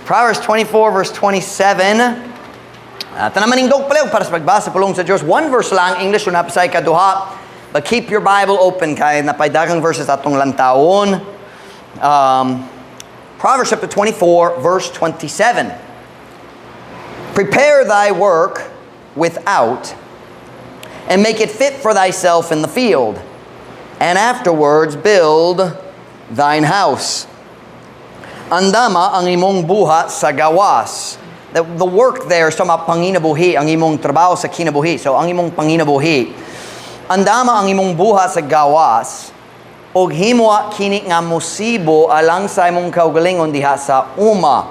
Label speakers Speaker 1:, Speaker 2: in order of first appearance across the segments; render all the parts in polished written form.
Speaker 1: Proverbs 24 verse 27. At naman manindog palihog para sa pagbasa pulong sa Diyos. One verse lang, English, una pa sa ikaduha. But keep your Bible open kay naa pay daghang verses atong lantawon. Proverbs chapter 24 verse 27. "Prepare thy work without, and make it fit for thyself in the field, and afterwards build thine house." Andama ang imong buhat sa gawas. The work there is talking about panginabuhi, ang imong trabaho sa kinabuhi. So, ang imong panginabuhi. Andama ang imong buhat sa gawas, og himoa kini nga mosibo alang sa imong kaugalingon diha sa uma.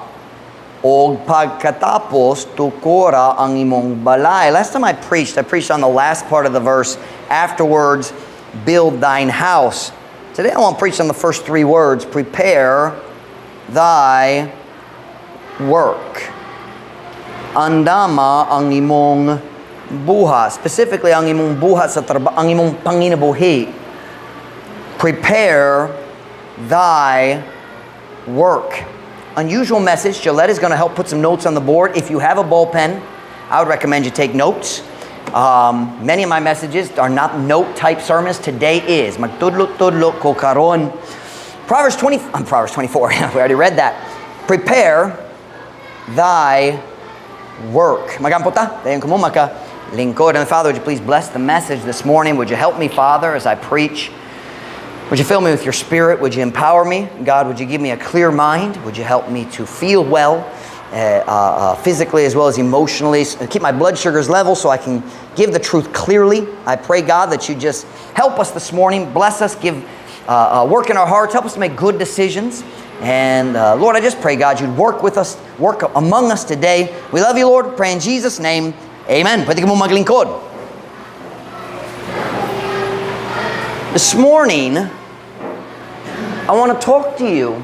Speaker 1: Og pagkatapos, tukora ang imong balay. Last time I preached on the last part of the verse, "Afterwards, build thine house." Today I want to preach on the first three words, "Prepare thy work." Andama ang imong buhat. Specifically, ang imong buhat sa trabaho, ang imong panginabuhi. Prepare thy work. Unusual message. Gillette is going to help put some notes on the board. If you have a ball pen, I would recommend you take notes. Many of my messages are not note type sermons. Today is. Magtudlo-tudlo ko karon. Proverbs 20, Proverbs 24. We already read that. Prepare thy work. Mag-ampo ta. Dayon kamo makalingkod. And Father, would you please bless the message this morning? Would you help me, Father, as I preach? Would you fill me with your Spirit? Would you empower me? God, would you give me a clear mind? Would you help me to feel well, physically as well as emotionally? Keep my blood sugars level so I can give the truth clearly. I pray, God, that you just help us this morning. Bless us. Give work in our hearts. Help us to make good decisions. And Lord, I just pray, God, you'd work with us, work among us today. We love you, Lord. Pray in Jesus' name. Amen. Pwede kamo maglingkod. This morning, I want to talk to you.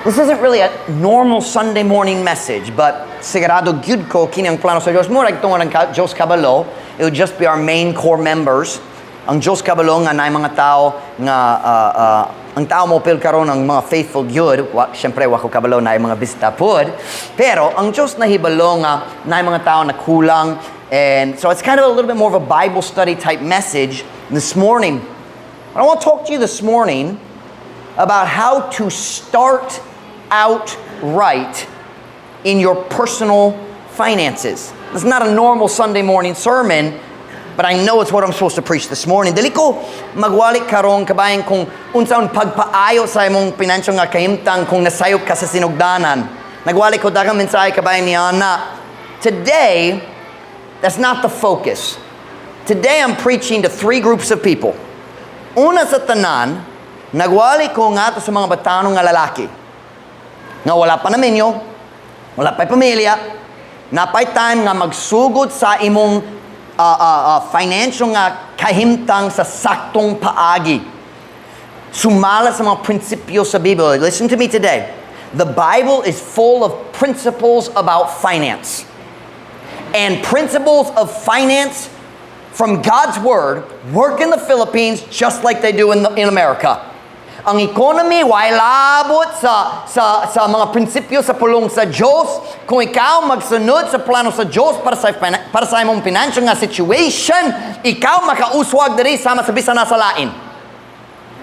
Speaker 1: This isn't really a normal Sunday morning message, but sigurado gyud ko kini ang plano sa Diyos. Murag tungod ang Diyos kabalo, it would just be our main core members. Ang Diyos kabalo nga naay mga tao nga ang tao moapil karon ang mga faithful gyud. Wa, syempre wa ko kabalo naay mga bisita pod. Pero ang Diyos nahibalo nga naay mga tao na kulang, and so it's kind of a little bit more of a Bible study type message this morning. I want to talk to you this morning about how to start out right in your personal finances. It's not a normal Sunday morning sermon, but I know it's what I'm supposed to preach this morning. Dili ko magwali karon kabahin kung unsaon pagpaayo sa imong pinansyal nga kahimtang kung nasayop ka sa sinugdanan. Nagwali ko daghang mensahe kabahin niana. Today, that's not the focus. Today I'm preaching to three groups of people. Una sa tanan, nagwali ko ngadto sa mga batanon nga lalaki nga wala pa naminyo, wala pa pamilya, naa pay time nga magsugod sa imong financial nga kahimtang sa saktong paagi. Sumala sa mga prinsipyo sa Biblia. Listen to me today. The Bible is full of principles about finance. And principles of finance from God's Word work in the Philippines just like they do in America. Ang economy, way labot sa mga prinsipyo sa pulong sa Diyos. Kung ikaw magsunod sa plano sa Diyos para sa imong financial nga situation, ikaw makauswag diri sama sa bisan asa lain.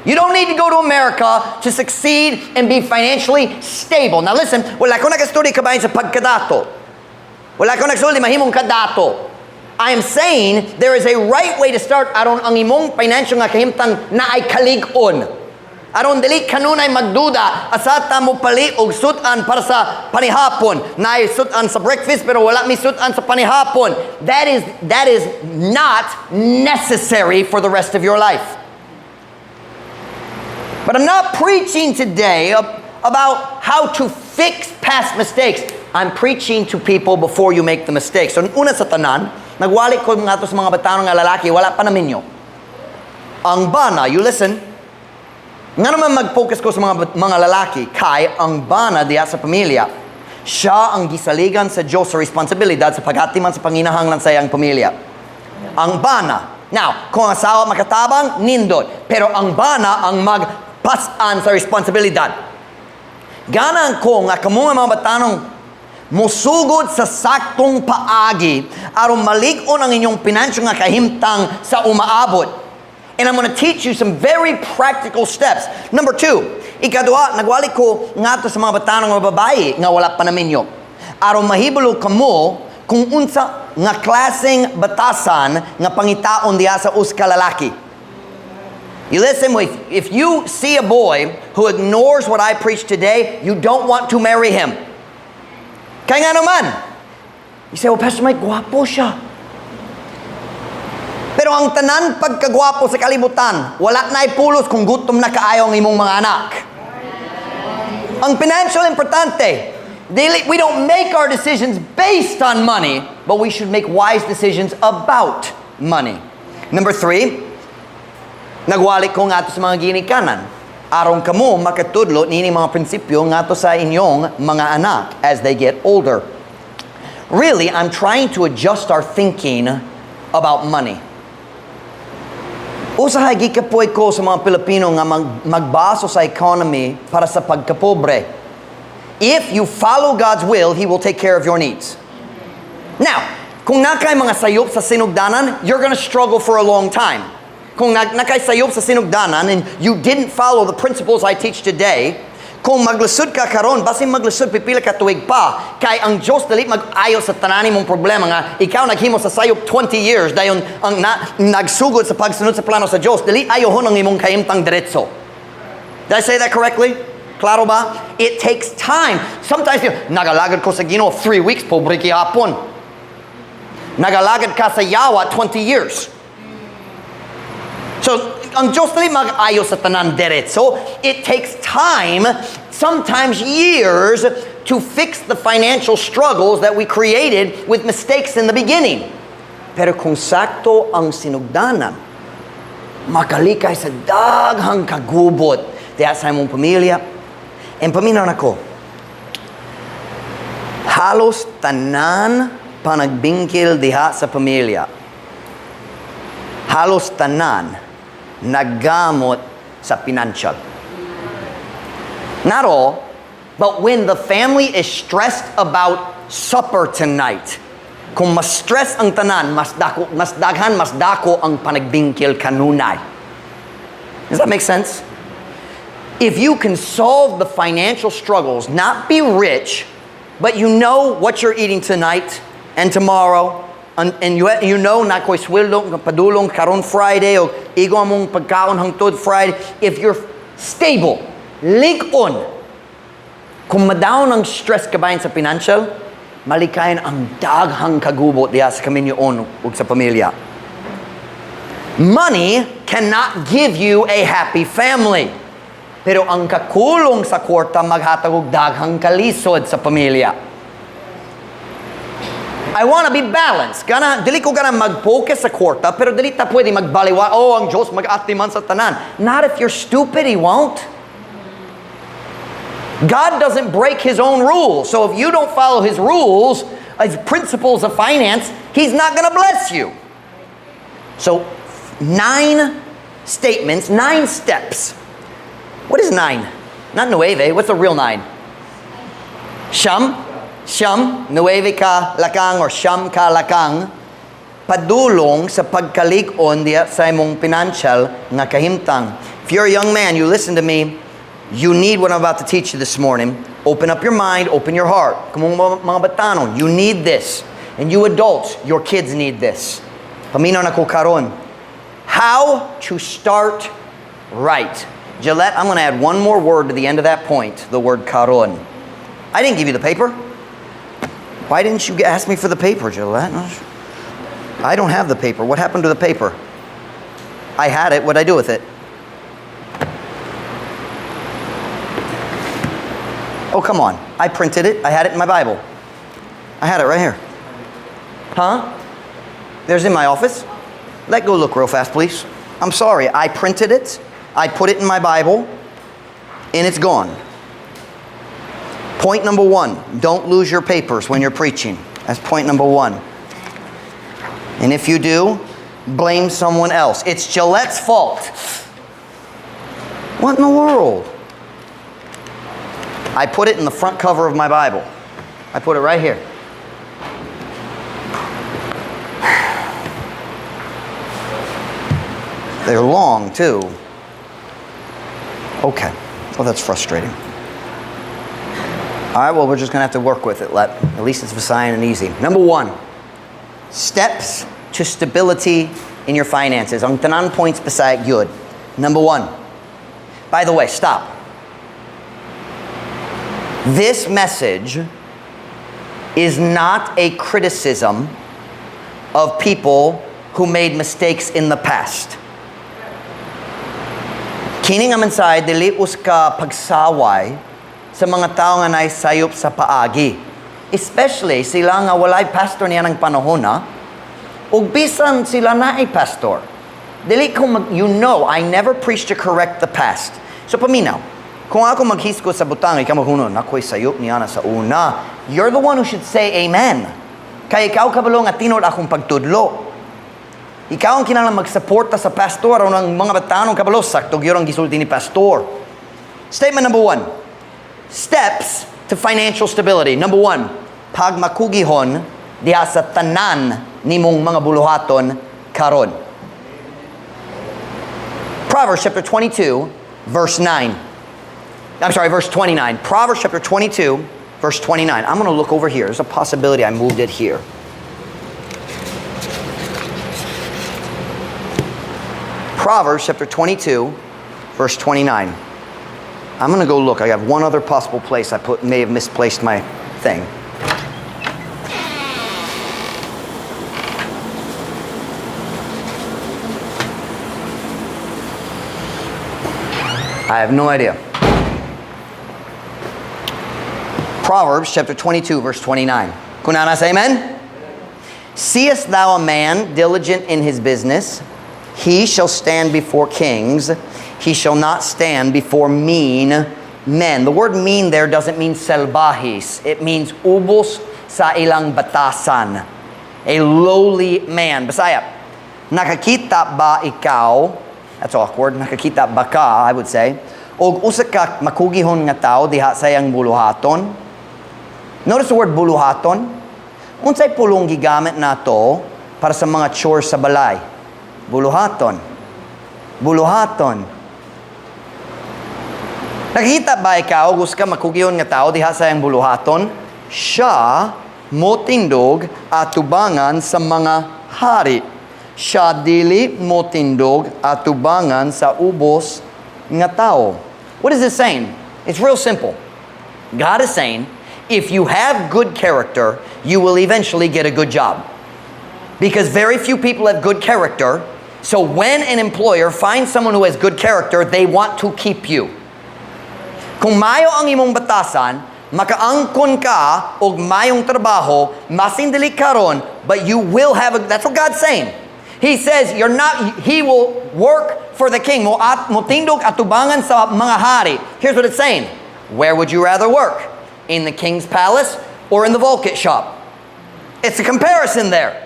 Speaker 1: You don't need to go to America to succeed and be financially stable. Now listen, wala ko nag-istorya kabahin sa pagkadato. Wala ko nagsulti mahimong kadato. I am saying there is a right way to start aron ang imong financial nga kahimtang naay kalig-on. Aron dili kanunay magduda asa ta mopalit og sud-an para sa panihapon. Naay sud-an sa breakfast pero wala mi sud-an sa panihapon. That is not necessary for the rest of your life. But I'm not preaching today about how to fix past mistakes. I'm preaching to people before you make the mistake. So, una sa tanan, nagwali ko ngadto sa mga batanon nga lalaki, wala pa naminyo. Ang bana, you listen, nga naman mag-focus ko sa mga lalaki, kay ang bana diya sa pamilya, siya ang gisaligan sa Diyos sa responsibilidad sa paghatiman sa panginahanglan sa iyang pamilya. Ang bana. Now, kung ang asawa makatabang, nindot. Pero ang bana ang magpas-an sa responsibilidad. Ganahan ko nga kamo nga mga batanong musugod sa saktong paagi aron malig-on ang inyong pinansyo nga kahimtang sa umaabot. And I'm going to teach you some very practical steps. Number two, ikaduha, nagwali ko ngadto sa mga batanong nga babae nga wala pa naminyo, aron mahibalo kamo kung unsa nga klaseng batasan nga pangitaon diha sa usa ka lalaki. You listen, if you see a boy who ignores what I preach today, you don't want to marry him. Kaya nga naman, you say, "Well, Pastor Mike, gwapo siya." Pero ang tanan pagkagwapo sa kalibutan, wala na pulos kung gutom na kaayo ang imong mga anak. Ang financial, importante. Dili, we don't make our decisions based on money, but we should make wise decisions about money. Number three, nagwali ko ngadto sa mga ginikanan, aron kamo makatudlo niini mga prinsipyo ngadto sa inyong mga anak as they get older. Really, I'm trying to adjust our thinking about money. Usahay gikapoy ko sa mga Pilipino nga magbaso sa economy para sa pagkapobre. If you follow God's will, He will take care of your needs. Now, kung naa kay mga sayop sa sinugdanan, you're gonna struggle for a long time. Kung naa kay sayop sa sinugdanan and you didn't follow the principles I teach today, kung maglisod ka karon, basin maglisod pipila ka tuig pa, kay ang Diyos dili mag-ayo sa tanan mong problema nga ikaw naghimo sa sayop 20 years, dayon ang nagsugod sa pagsunod sa plano sa Diyos, dili ayohon ang imong kahimtang diretso. Did I say that correctly? Klaro ba? It takes time. Sometimes, nagalagad ko sa Ginoo 3 weeks, pobre gihapon. Nagalagad ka sa yawa 20 years. So, ang Diyos dili mag-ayo sa tanan diretso. It takes time, sometimes years, to fix the financial struggles that we created with mistakes in the beginning. Pero kung sakto ang sinugdanan, makalikay sa daghang kagubot diha sa imong pamilya. And paminaw nako, halos tanan panagbingkil diha sa pamilya, halos tanan naggamot sa financial. Not all, but when the family is stressed about supper tonight, kung mas stress ang tanan, mas dako, mas daghan, mas dako ang panagbingkil kanunay. Does that make sense? If you can solve the financial struggles, not be rich, but you know what you're eating tonight and tomorrow, and you know naa ko'y sweldo nga padulong karon Friday o igo among pagkaon hangtod Friday. If you're stable, lig-on, kung ma-down ang stress kabahin sa financial, malikayan ang daghang kagubot diha sa kaminyoon ug sa pamilya. Money cannot give you a happy family. Pero ang kakulong sa kwarta maghatag og daghang kalisod sa pamilya. I want to be balanced. Gana, dili ko gana mag-focus sa kwarta, pero dili ta pwede magbaliwa, "Oh, ang Diyos mag-atiman sa tanan." Not if you're stupid, He won't. God doesn't break His own rules. So if you don't follow His rules, His principles of finance, He's not going to bless you. So, nine statements, nine steps. What is nine? Not nueve. What's the real nine? Siyam? Siyam, nueve ka lakang or siyam ka lakang padulong sa pagkalig-on diya sa imong financial nga kahimtang. If you're a young man, you listen to me, you need what I'm about to teach you this morning. Open up your mind, open your heart. Kamong mga batanon, you need this. And you adults, your kids need this. Paminaw nako karon. How to start right. Gillette, I'm going to add one more word to the end of that point, the word "karon." I didn't give you the paper. Why didn't you ask me for the paper, Gillette? I don't have the paper. What happened to the paper? I had it. What'd I do with it? Oh, come on. I printed it. I had it in my Bible. I had it right here. Huh? There's in my office. Let go look real fast, please. I'm sorry. I printed it. I put it in my Bible, and it's gone. Point number one: don't lose your papers when you're preaching. That's point number one. And if you do, blame someone else. It's Gillette's fault. What in the world? I put it in the front cover of my Bible. I put it right here. They're long, too. Okay. Well, that's frustrating. All right, well, we're just going to have to work with it. At least it's Visayan and easy. Number one, steps to stability in your finances. Ang tanan points, Bisaya gyud. Number one. By the way, stop. This message is not a criticism of people who made mistakes in the past. Kini nga mensahe dili usa ka pagsaway sa mga tao nga naay sayop sa paagi. Especially sila nga walay pastor niya ng panahon na, ug bisan sila naay pastor. Dili ko mag, I never preach to correct the past. So paminaw, kung ako maghisgot sa butang, ikaw maghunon, "Ako'y sayop niya na sa una." You're the one who should say amen. Kay ikaw kabalo nga tinuod akong pagtudlo. Ikaw ang kinahanglan magsuporta sa pastor aron ang mga batanon kabalo sakto gyud ang gisulti ni pastor. Statement number one. Steps to financial stability. Number one, pagmakugihon diha sa tanan nimong mga buluhaton karon. Proverbs chapter 22, verse 9. I'm sorry, verse 29. Proverbs chapter 22, verse 29. I'm going to look over here. There's a possibility I moved it here. Proverbs chapter 22, verse 29. I'm going to go look. I have one other possible place I may have misplaced my thing. I have no idea. Proverbs chapter 22, verse 29. Kung naa na, say amen? "Seest thou a man diligent in his business? He shall stand before kings. He shall not stand before mean men." The word "mean" there doesn't mean salbahis. It means ubos sa ilang batasan. A lowly man. Bisaya, nakakita ba ikaw? That's awkward. Nakakita ba ka, I would say. Og usa ka makugihon nga tao diha sa iyang buluhaton. Notice the word "buluhaton." Unsay pulong gigamit nato para sa mga chores sa balay? Buluhaton. Buluhaton. Nakita ba ikaw og usa ka makugihon nga tao diha sa iyang buluhaton? Siya motindog atubangan sa mga hari. Siya dili motindog atubangan sa ubos nga tao. What is this saying? It's real simple. God is saying, if you have good character, you will eventually get a good job. Because very few people have good character. So when an employer finds someone who has good character, they want to keep you. Kung mayo ang imong batasan, makaangkon ka og mayong trabaho, masin dili karon, but you will have a, that's what God's saying. He says you're not, he will work for the king. Mo at motindog atubangan sa mga hari. Here's what it's saying. Where would you rather work? In the king's palace or in the Vulkit shop? It's a comparison there.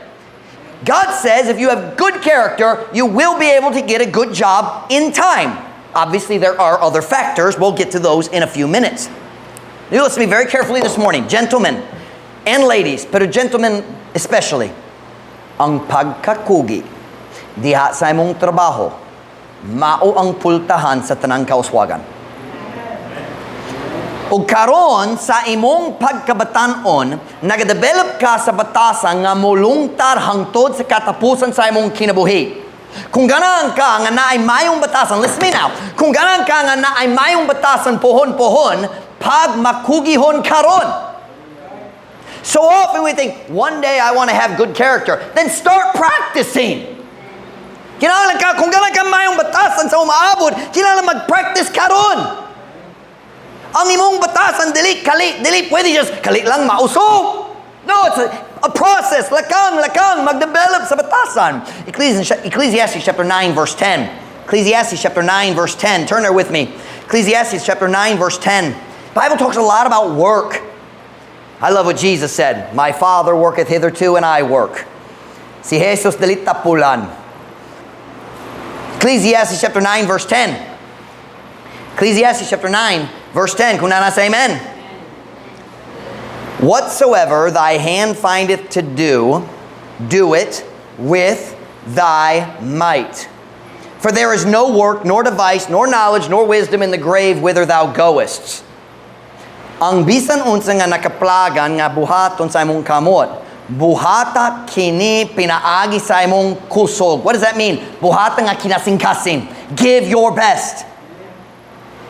Speaker 1: God says if you have good character, you will be able to get a good job in time. Obviously, there are other factors. We'll get to those in a few minutes. You listen to me very carefully this morning, gentlemen and ladies, pero gentlemen especially. Ang pagkakugi diha sa imong trabaho, mao ang pultahan sa tanang kauswagan. Ug karon sa imong pagkabatanon, nagadevelop ka sa batasan nga molungtar hangtod sa katapusan sa imong kinabuhi. Kung ganahan ka nga naay mayong batasan, listen to me now. Kung ganahan ka nga naay mayong batasan pohon-pohon, pagmakugihon karon. So often we think, "One day I want to have good character." Then start practicing. Kinahanglan ka, kung ganahan ka mayong batasan sa umaabot, kinahanglan mag-practice karon. Ang imong batasan, dili, kali, dili, pwede just, kali lang mausog. No, it's a process. Lakang, lakang, mag-develop sa batasan. Ecclesiastes chapter 9, verse 10. Ecclesiastes chapter 9, verse 10. Turn there with me. Ecclesiastes chapter 9, verse 10. Bible talks a lot about work. I love what Jesus said. "My Father worketh hitherto and I work." Si Jesus dili tapulan. Ecclesiastes chapter 9, verse 10. Ecclesiastes chapter 9, Verse 10, kung naa na, say amen. "Whatsoever thy hand findeth to do, do it with thy might. For there is no work, nor device, nor knowledge, nor wisdom in the grave whither thou goest." Ang bisan unsa nga nakaplagan nga buhaton sa imong kamot, buhata kini pinaagi sa imong kusog. What does that mean? Buhata nga kinasing-kasing. Give your best.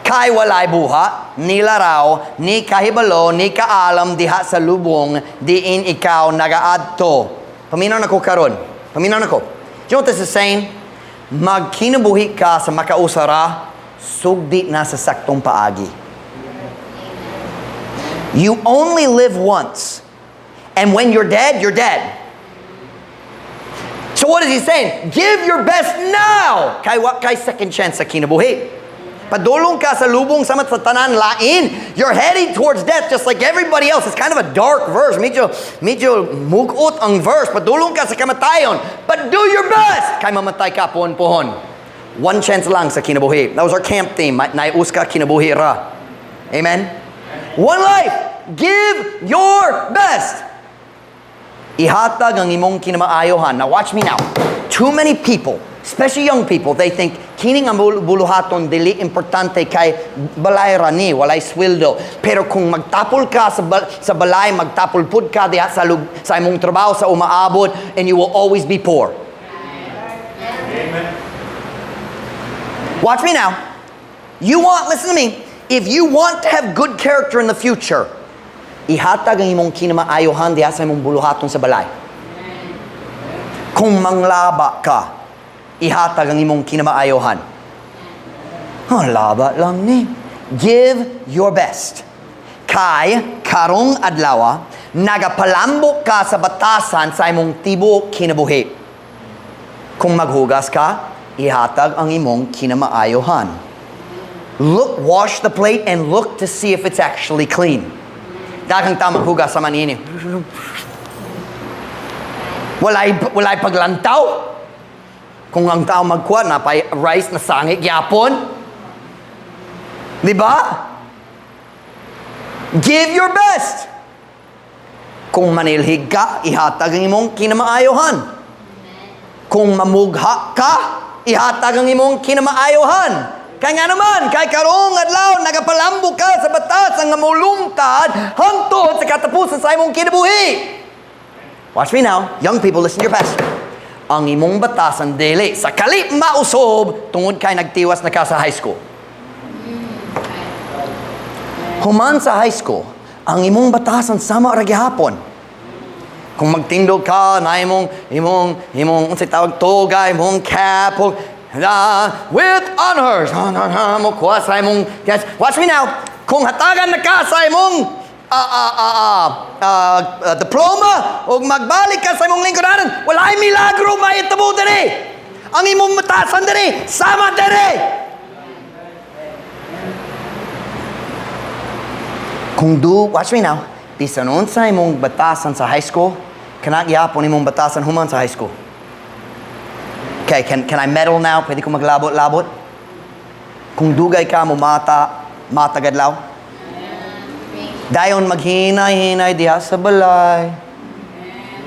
Speaker 1: Kay walay buhat, ni laraw, ni kahibalo, ni kaalam diha sa lubong, diin ikaw nagaadto. Paminaw nako karon. Paminaw nako. Do you know what this is saying? Magkinabuhi ka sa makausara, sugdi na sa saktong paagi. You only live once. And when you're dead, you're dead. So what is he saying? Give your best now. Kay wa kay second chance sa kinabuhi. Padulong ka sa lubong sama sa tanan lain. You're heading towards death just like everybody else. It's kind of a dark verse. Medyo mugot ang verse. Padulong ka sa kamatayon. But do your best. Kay mamatay ka pohon-pohon. One chance lang sa kinabuhi. That was our camp theme. Naay usa ka kinabuhi ra. Amen? One life. Give your best. Ihatag ang imong kinamaayohan. Now watch me now. Too many people, especially young people, they think kini nga buluhaton dili importante kay balay ra ni, walay sweldo. Pero kung magtapol ka sa balay, magtapol pud ka diha sa imong trabaho sa umaabot, and you will always be poor.
Speaker 2: Amen.
Speaker 1: Watch me now. You want, listen to me, if you want to have good character in the future, ihatag ang imong kinamaayohan diha sa imong buluhaton sa balay. Kung manglaba ka, ihatag ang imong kinamaayohan. Oh, laba lang ni. Give your best. Kay karong adlaw, nagapalambok ka sa batasan sa imong tibuok kinabuhi. Kung maghugas ka, ihatag ang imong kinamaayohan. Look, wash the plate and look to see if it's actually clean. Daghang tao maghugas sa manini. Walay paglantaw. Kung ang tao magkuha, napay rice na sangi gyapon. Di ba? Give your best. Kung manilhig ka, ihatag ang imong kinamaayohan. Kung mamugha ka, ihatag ang imong kinamaayohan. Kay nga naman, kay karong adlaw, nagapalambok ka sa batas ang mulungtad hangtod sa katapusan sa imong kinabuhi. Watch me now. Young people, listen to your pastor. Ang imong batasan dili sakali mausob tungod kay nagtiwas na ka sa high school. Human sa high school, ang imong batasan sama ra gihapon. Kung magtindog ka na imong unsay tawag, toga, imong cap, ug with honors. Mo kuha sa imong, yes. Watch me now. Kung hatagan na ka sa imong diploma ug magbalik ka sa imong lingkuranan, walay milagro mahitabo diri. Ang imong batasan diri, sama diri. Kung do, watch me now, bisan unsa imong batasan sa high school, kana gyapon imong batasan human sa high school. Okay, can I meddle now? Pwede ko maglabot-labot? Kung dugay ka mo mata, matagadlaw. Dayon maghinay-hinay diha sa balay.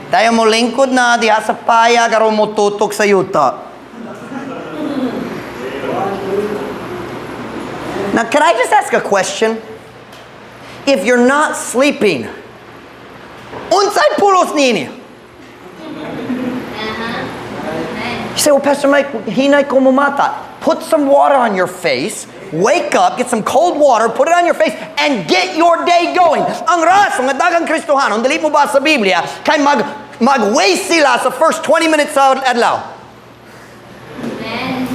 Speaker 1: Dayon mo lingkod na diha sa payag aron mo tutok sa yuta. Now, can I just ask a question? If you're not sleeping, unsay pulos nini? You say, "Well, Pastor Mike, hinay ko mumata." Put some water on your face, wake up, get some cold water, put it on your face, and get your day going. Ang rason nga daghang Kristohanon, dili mo ba sa Biblia, kay mag-waste sila sa first 20 minutes sa adlaw.
Speaker 3: Amen.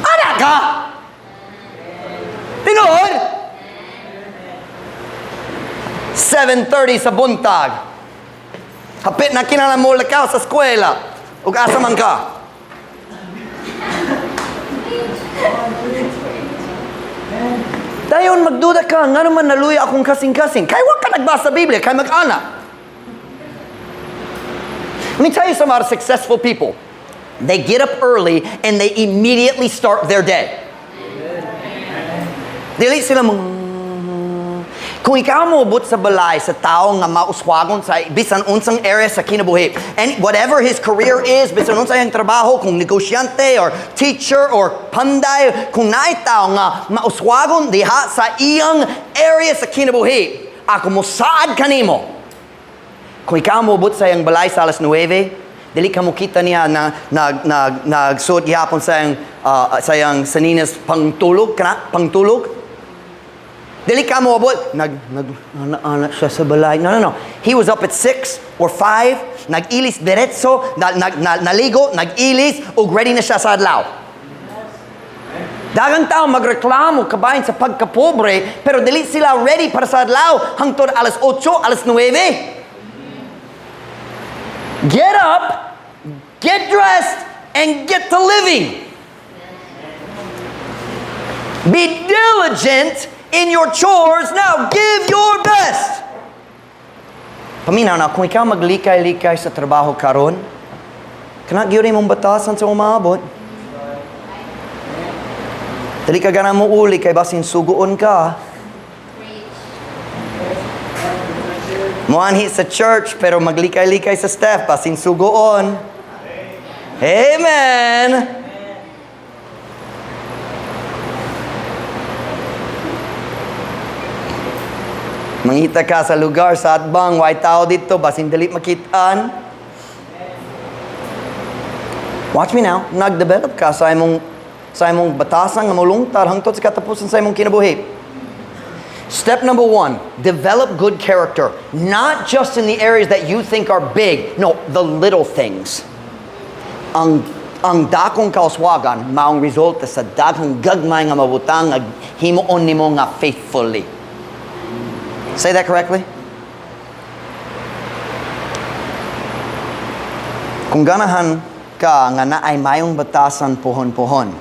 Speaker 1: Ana ka! Tinuod! 7:30 sa buntag. Hapit na kinahanglan mo lakaw sa eskwela. Ug asa man ka? Dayon magduda ka, nga naman naluya akong kasing-kasing. Kay wa ka nagbasa sa Biblia, kay mag-ana. Let me tell you some of our successful people. They get up early and they immediately start their day. Dili sila mo. Kung ikaw moabot sa balay sa tao nga mauswagon sa bisan unsang area sa kinabuhi, and whatever his career is, bisan unsa iyang trabaho, kung negosyante or teacher or panday, kung naay tao nga mauswagon diha sa iyang area sa kinabuhi, ako mosaad kanimo. Kung ikaw moabot sa iyang balay sa alas 9, dili ka mokita niya na nagsuot gihapon sa iyang saninas pangtulog kana, pangtulog. Dili ka moabot, nag nag ana siya sa balay. No. He was up at 6 or 5, nag-ilis diretso, na, naligo, nag-ilis, ug ready na siya sa adlaw. Daghang tao magreklamo kabahin sa pagkapobre, pero dili sila ready para sa adlaw hangtod alas 8, alas 9. Get up, get dressed, and get to living. Be diligent in your chores. Now, give your best. Paminaw na, kung ikaw maglikay-likay sa trabaho karon, kana gyud imong batasan sa umaabot. Dili ka gana mo uli kay basin sugoon ka. Moanhi sa church pero maglikay-likay sa staff basin sugoon. Amen. Mangita ka sa lugar sa atbang, way tao dito, basin dili makitaan. Watch me now. Nag-develop ka sa imong batasan nga molungtad hangtod sa katapusan sa imong kinabuhi. Step number one, develop good character. Not just in the areas that you think are big. No, the little things. Ang dakong kauswagan, maong resulta sa daghang gagmay nga mabutang nga himuon nimo nga faithfully. Say that correctly? Kung ganahan ka nga naay mayong batasan pohon-pohon,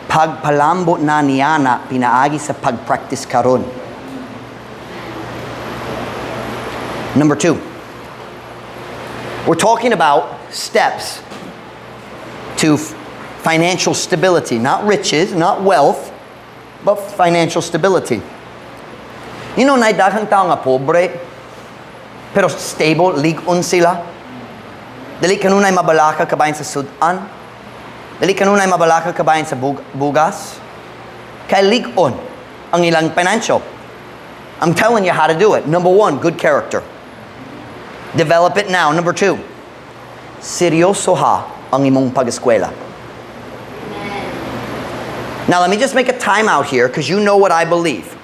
Speaker 1: pagpalambot na niana pinaagi sa pag-practice karon. Number two, we're talking about steps to financial stability, not riches, not wealth, but financial stability. Naay daghang tao nga pobre, pero stable, lig-on sila. Dili kanunay mabalaka kabahin sa sudan. Dili kanunay mabalaka kabahin sa bugas. Kay lig-on ang ilang financial. I'm telling you how to do it. Number one, good character. Develop it now. Number two, seryoso ha ang imong pag-eskwela. Now, let me just make a timeout here because you know what I believe.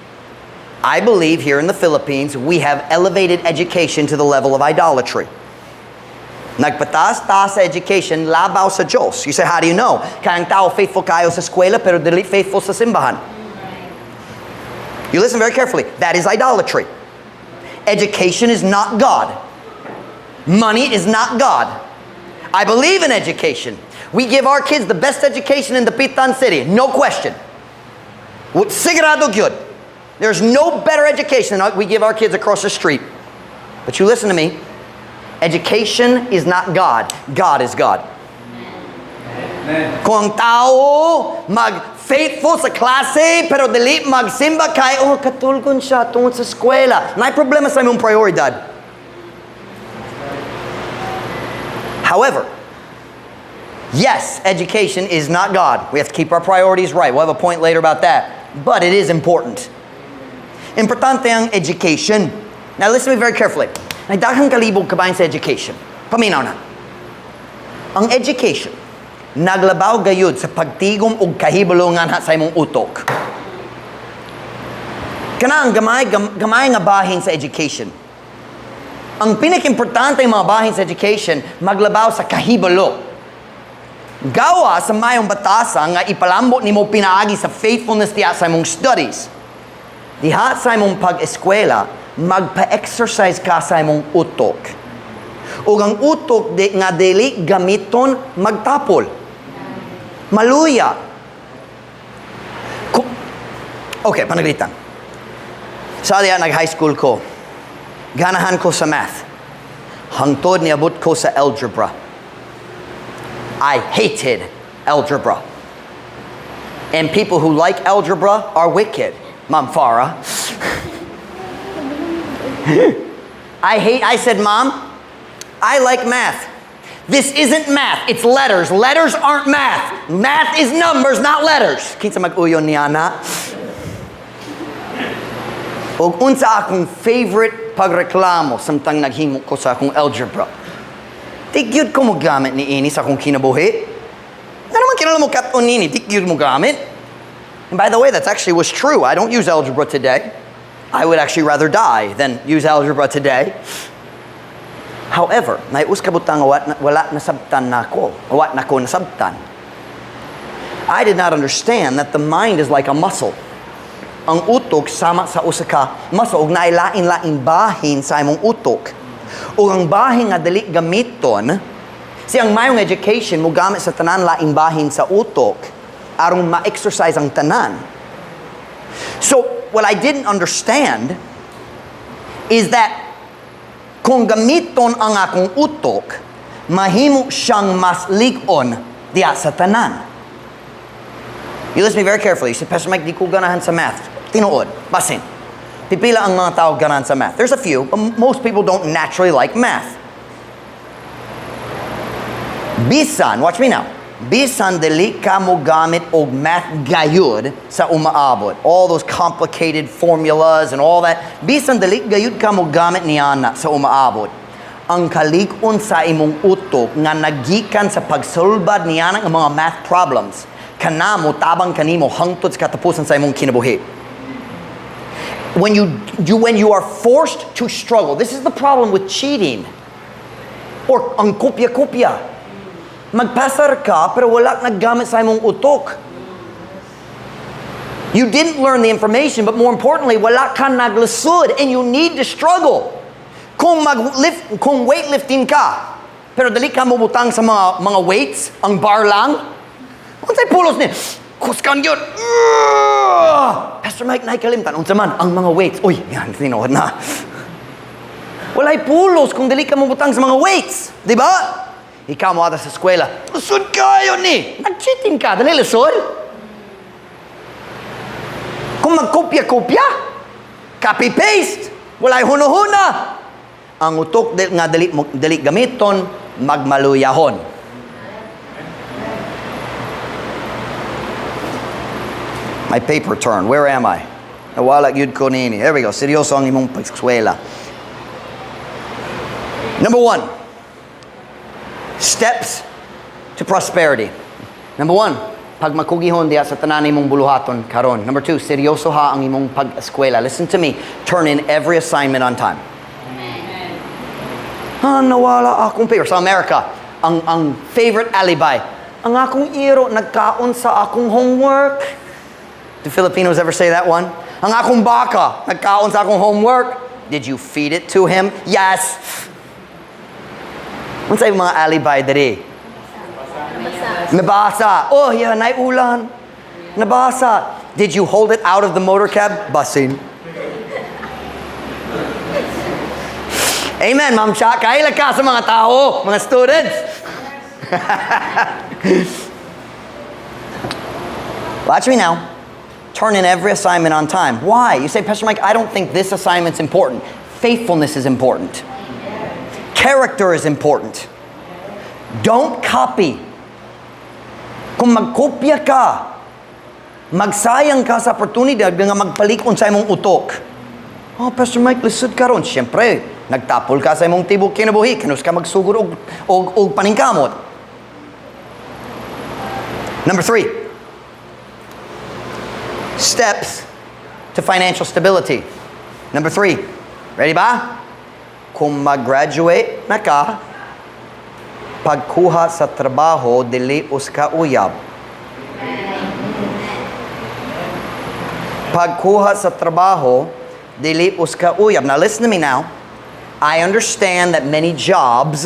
Speaker 1: I believe here in the Philippines, we have elevated education to the level of idolatry. Nagpataas ta sa education, labaw sa Diyos. You say, "How do you know?" Kaya ang tao faithful kayo sa eskwela, pero dili faithful sa simbahan. You listen very carefully. That is idolatry. Education is not God. Money is not God. I believe in education. We give our kids the best education in Dapitan City, no question. Sigurado gyud. There's no better education than we give our kids across the street. But you listen to me. Education is not God. God is God.
Speaker 2: Amen.
Speaker 1: Kung ang tao mag-faithful sa klase pero dili magsimba kay, oh, katulgon siya tungod sa eskwela. Naay problema sa imong prioridad. However, yes, education is not God. We have to keep our priorities right. We'll have a point later about that. But it is important. Importante ang education. Now listen to me very carefully. Naay daghang kalibog kabahin sa education. Paminaw na. Ang education, naglabaw gayud sa pagtigom og kahibalo nga sa imong utok. Kana ang gamay nga bahin sa education. Ang pinaka-importante mga bahin sa education, maglabaw sa kahibalo. Gawa sa mayong batasa nga ipalambot nimo pinaagi sa faithfulness diha sa imong studies. Diha sa imong pag-eskwela, magpa-exercise ka sa imong utok. Ug ang utok di, nga dili gamiton, magtapol. Maluya. Okay, panaglitan. Sa diha nag-high school ko, ganahan ko sa math. Hangtod niabot ko sa algebra. I hated algebra. And people who like algebra are wicked, Mom Farah. I said, "Mom, I like math. This isn't math, it's letters. Letters aren't math. Math is numbers, not letters." Kinsa mag-uyon niana? Og unsa akong favorite pagreklamo samtang naghimo ko sa akong algebra? Di gyud ko mo gamit ni ini sa akong kinabuhi. Ngano man kinahanglan mo kat-on nini, di gyud mo gamit. And by the way, that's actually was true. I don't use algebra today. I would actually rather die than use algebra today. However, naay usa ka butang nga wala nasabtan nako. Wa nako nasabtan. I did not understand that the mind is like a muscle. Ang utok sama sa usa ka muscle ug naay lain-lain bahin sa imong utok. Ug ang bahin nga dili gamiton, si ang mayong education mo gamit sa tanan laing bahin sa utok aron ma-exercise ang tanan. So, what I didn't understand is that kung gamiton ang akong utok, mahimo siyang mas lig-on diya sa tanan. You listen to me very carefully. You say, "Pastor Mike, di ko ganahan sa math." Tinuod, basin. Pipila ang mga tao ganahan sa math. There's a few, but most people don't naturally like math. Bisan, watch me now. Bisan dili ka mo gamit og math gayud sa umaabot. All those complicated formulas and all that. Bisan dili gayud ka mo gamit niana sa umaabot. Ang kalig-on sa imong utok nga nagikan sa pagsulbad niana ng mga math problems, kana mo tabang kanimo hangtod sa katapusan sa imong kinabuhi. When you are forced to struggle, this is the problem with cheating. Or ang kopya-kopya. Magpasar ka pero wala naggamit sa imong utok. You didn't learn the information, but more importantly, wala ka naglisod and you need to struggle. Kung weightlifting ka, pero dili ka mobutang sa mga weights, ang bar lang, unsay pulos ni? Kusgan gyud. Ugh! "Pastor Mike, naay kalimtan." "Unsa man?" "Ang mga weights." Uy, yan, tinuod na. Walay pulos kung dili ka mobutang sa mga weights. Di ba? Ikaw mo sa eskwela. "Lisod kaayo ni." Nag-cheating ka. Dali lisod. Kung magkopya-kopya, copy-paste, walay huno-huna. Ang utok nga dili, dili gamiton, magmaluyahon. My paper turned. Where am I? Nawala gyud ko nini. There we go. Seryoso ang imong pag-eskwela. Number one, steps to prosperity. Number one, pagmakugihon diha sa tanan imong buluhaton karon. Number two, seryoso ha ang imong pag-eskwela. Listen to me. Turn in every assignment on time. "Ah, nawala akong paper." Sa America, ang favorite alibi, "Ang akong iro nagkaon sa akong homework." Do Filipinos ever say that one? "Ang akong baka nagkaon sa akong homework." Did you feed it to him? Yes. Unsay mga alibi diri? Nabasa. Oh, yeah, naay ulan. Nabasa. Did you hold it out of the motor cab? Basin. Amen, Ma'am Cha. Kaila ka sa mga tao, mga students. Watch me now. Turn in every assignment on time. Why? You say, "Pastor Mike, I don't think this assignment's important." Faithfulness is important. Character is important. Don't copy. Kung magkopya ka, magsayang ka sa oportunidad nga magpalig-on sa imong utok. "Oh, Pastor Mike, lisod karon." Siyempre, nagtapol ka sa imong tibok kinabuhi, kanus ka magsugod og paningkamot. Number three, steps to financial stability. Number three, ready ba? Kung mag-graduate na ka, pagkuha sa trabaho, dili usa ka uyab. Pagkuha sa trabaho, dili usa ka uyab. Now listen to me now. I understand that many jobs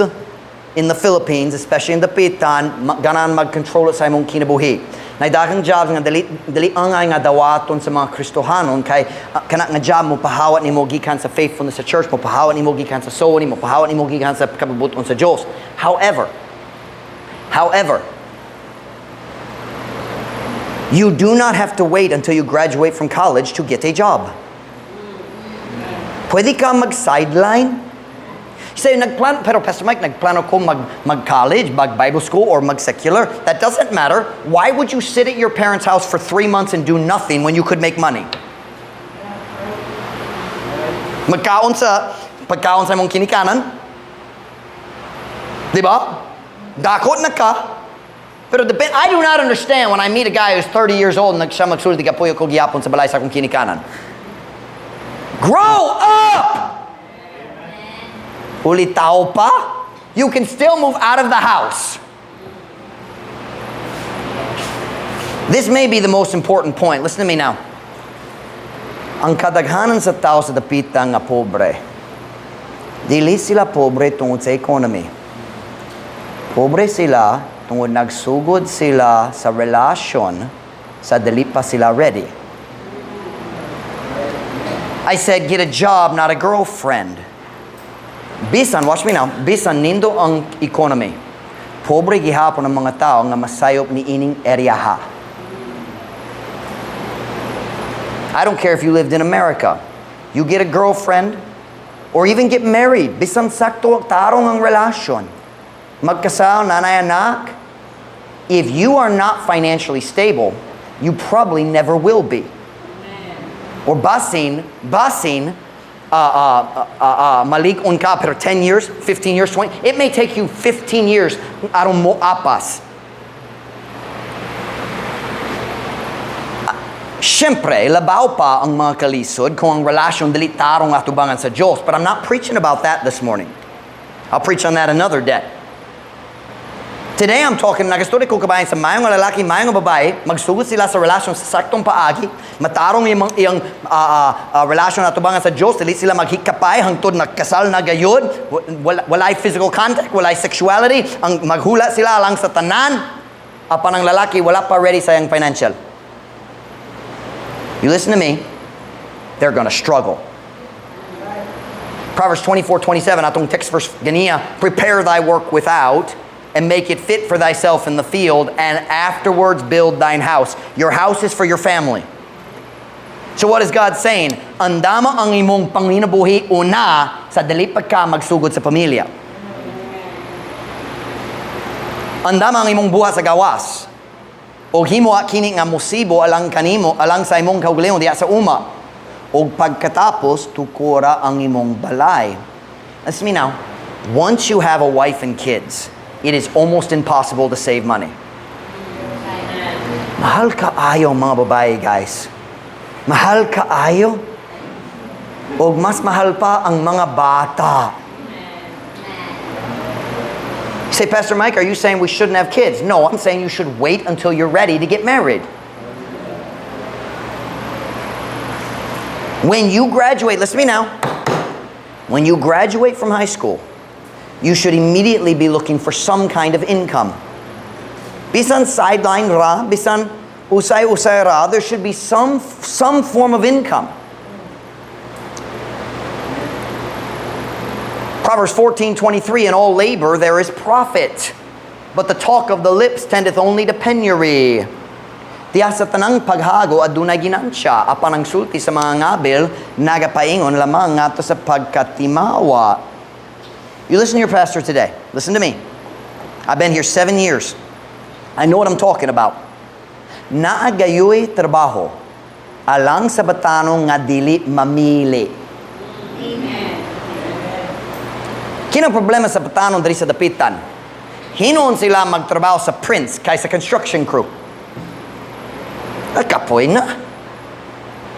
Speaker 1: in the Philippines, especially in Dapitan, ganahan mag-control sa imong kinabuhi. Nay daghang jobs nga dili angay nga dawaton sa mga Kristohanon kay kana nga job mo pahawat nimo gikan sa faithfulness sa church, mo pahawat nimo gikan sa soul, mo pahawat nimo gikan sa kabubut-on sa Dios. However, However, you do not have to wait until you graduate from college to get a job. Pwede ka mag-sideline. Say, nagplano, pero Pastor Mike, nagplano ko mag-college, mag-Bible school, or mag-secular. That doesn't matter. Why would you sit at your parents' house for 3 months and do nothing when you could make money? Magkaon sa, pagkaon sa imong kinikanan. Di ba? Dako na ka. Pero depend, I do not understand when I meet a guy who's 30 years old and siya magsulti, "Kapuyo ko gihapon sa balay sa akong kinikanan." Grow up! Ulitaw pa? You can still move out of the house. This may be the most important point. Listen to me now. Ang kadaghanan sa tao sa dapita nga pobre, dili sila pobre tungod sa economy. Pobre sila tungod nagsugod sila sa relasyon sa dili pa sila ready. I said, get a job, not a girlfriend. Bisan, watch me now, bisan nindot ang economy, pobre gihapon ang mga tao nga masayop ni ining area ha. I don't care if you lived in America. You get a girlfriend or even get married. Bisan sakto tarong ang relasyon. Magkasal, naa nay anak. If you are not financially stable, you probably never will be. Or basin, malig-on ka, pero 10 years, 15 years, 20, it may take you 15 years aron mo apas. Siyempre, labaw pa ang mga kalisod kung ang relasyon dili tarong atubangan sa Diyos. But I'm not preaching about that this morning. I'll preach on that another day. Today I'm talking, nagastorya ko kabahin sa maayong lalaki, maayong babae, magsugod sila sa relasyon sa saktong paagi, matarong iyang relasyon atubangan sa Diyos, dili sila maghikapay hangtod nagkasal na gayud, walay physical contact, walay sexuality, ang maghula sila lang sa tanan, apan ang lalaki wala pa ready sa iyang financial. You listen to me, they're gonna struggle. Proverbs 24:27, atong text verse ganiya, "Prepare thy work without, and make it fit for thyself in the field, and afterwards build thine house." Your house is for your family. So what is God saying? Andama ang imong panginabuhi una sa dili pa ka magsugod sa pamilya. Andama ang imong buhat sa gawas. O himo kini nga musibo alang kanimo, alang sa imong kaugalingon diha sa uma. O pagkatapos tukura ang imong balay. Listen to me now. Once you have a wife and kids, it is almost impossible to save money. Mahal kaayo ang mga babae, guys. Mahal kaayo. O mas mahal pa ang mga bata. You say, "Pastor Mike, are you saying we shouldn't have kids?" No, I'm saying you should wait until you're ready to get married. When you graduate, listen to me now. When you graduate from high school, you should immediately be looking for some kind of income. Bisan sideline ra, bisan usay-usay ra, there should be some form of income. Proverbs 14:23, "In all labor there is profit, but the talk of the lips tendeth only to penury." Diha sa tanang paghago adunay ginansya, apan ang sulti sa mga ngabil nagapaingon lamang ngadto sa pagkatimawa. You listen to your pastor today. Listen to me. I've been here 7 years. I know what I'm talking about. Naa gayoy trabaho alang sa batanon nga dili mamili.
Speaker 2: Amen.
Speaker 1: Kini ang problema sa batanon diri sa Dapitan. Hinuon sila magtrabaho sa Prince kaysa construction crew. Nagkapoy na.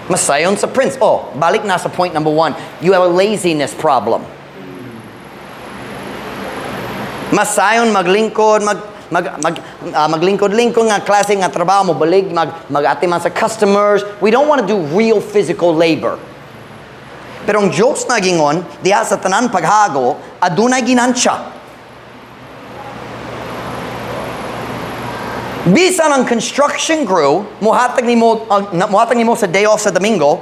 Speaker 1: Masayon sa Prince. Oh, balik na sa point number one. You have a laziness problem. Masayon maglingkod, maglingkod-lingkod nga klase nga trabaho mo balig mag-atiman sa customers. We don't want to do real physical labor. Pero ang Diyos nagingon, diha sa tanan paghago, adunay ginansya. Bisan ang construction crew, muhatag nimo sa day off sa Domingo,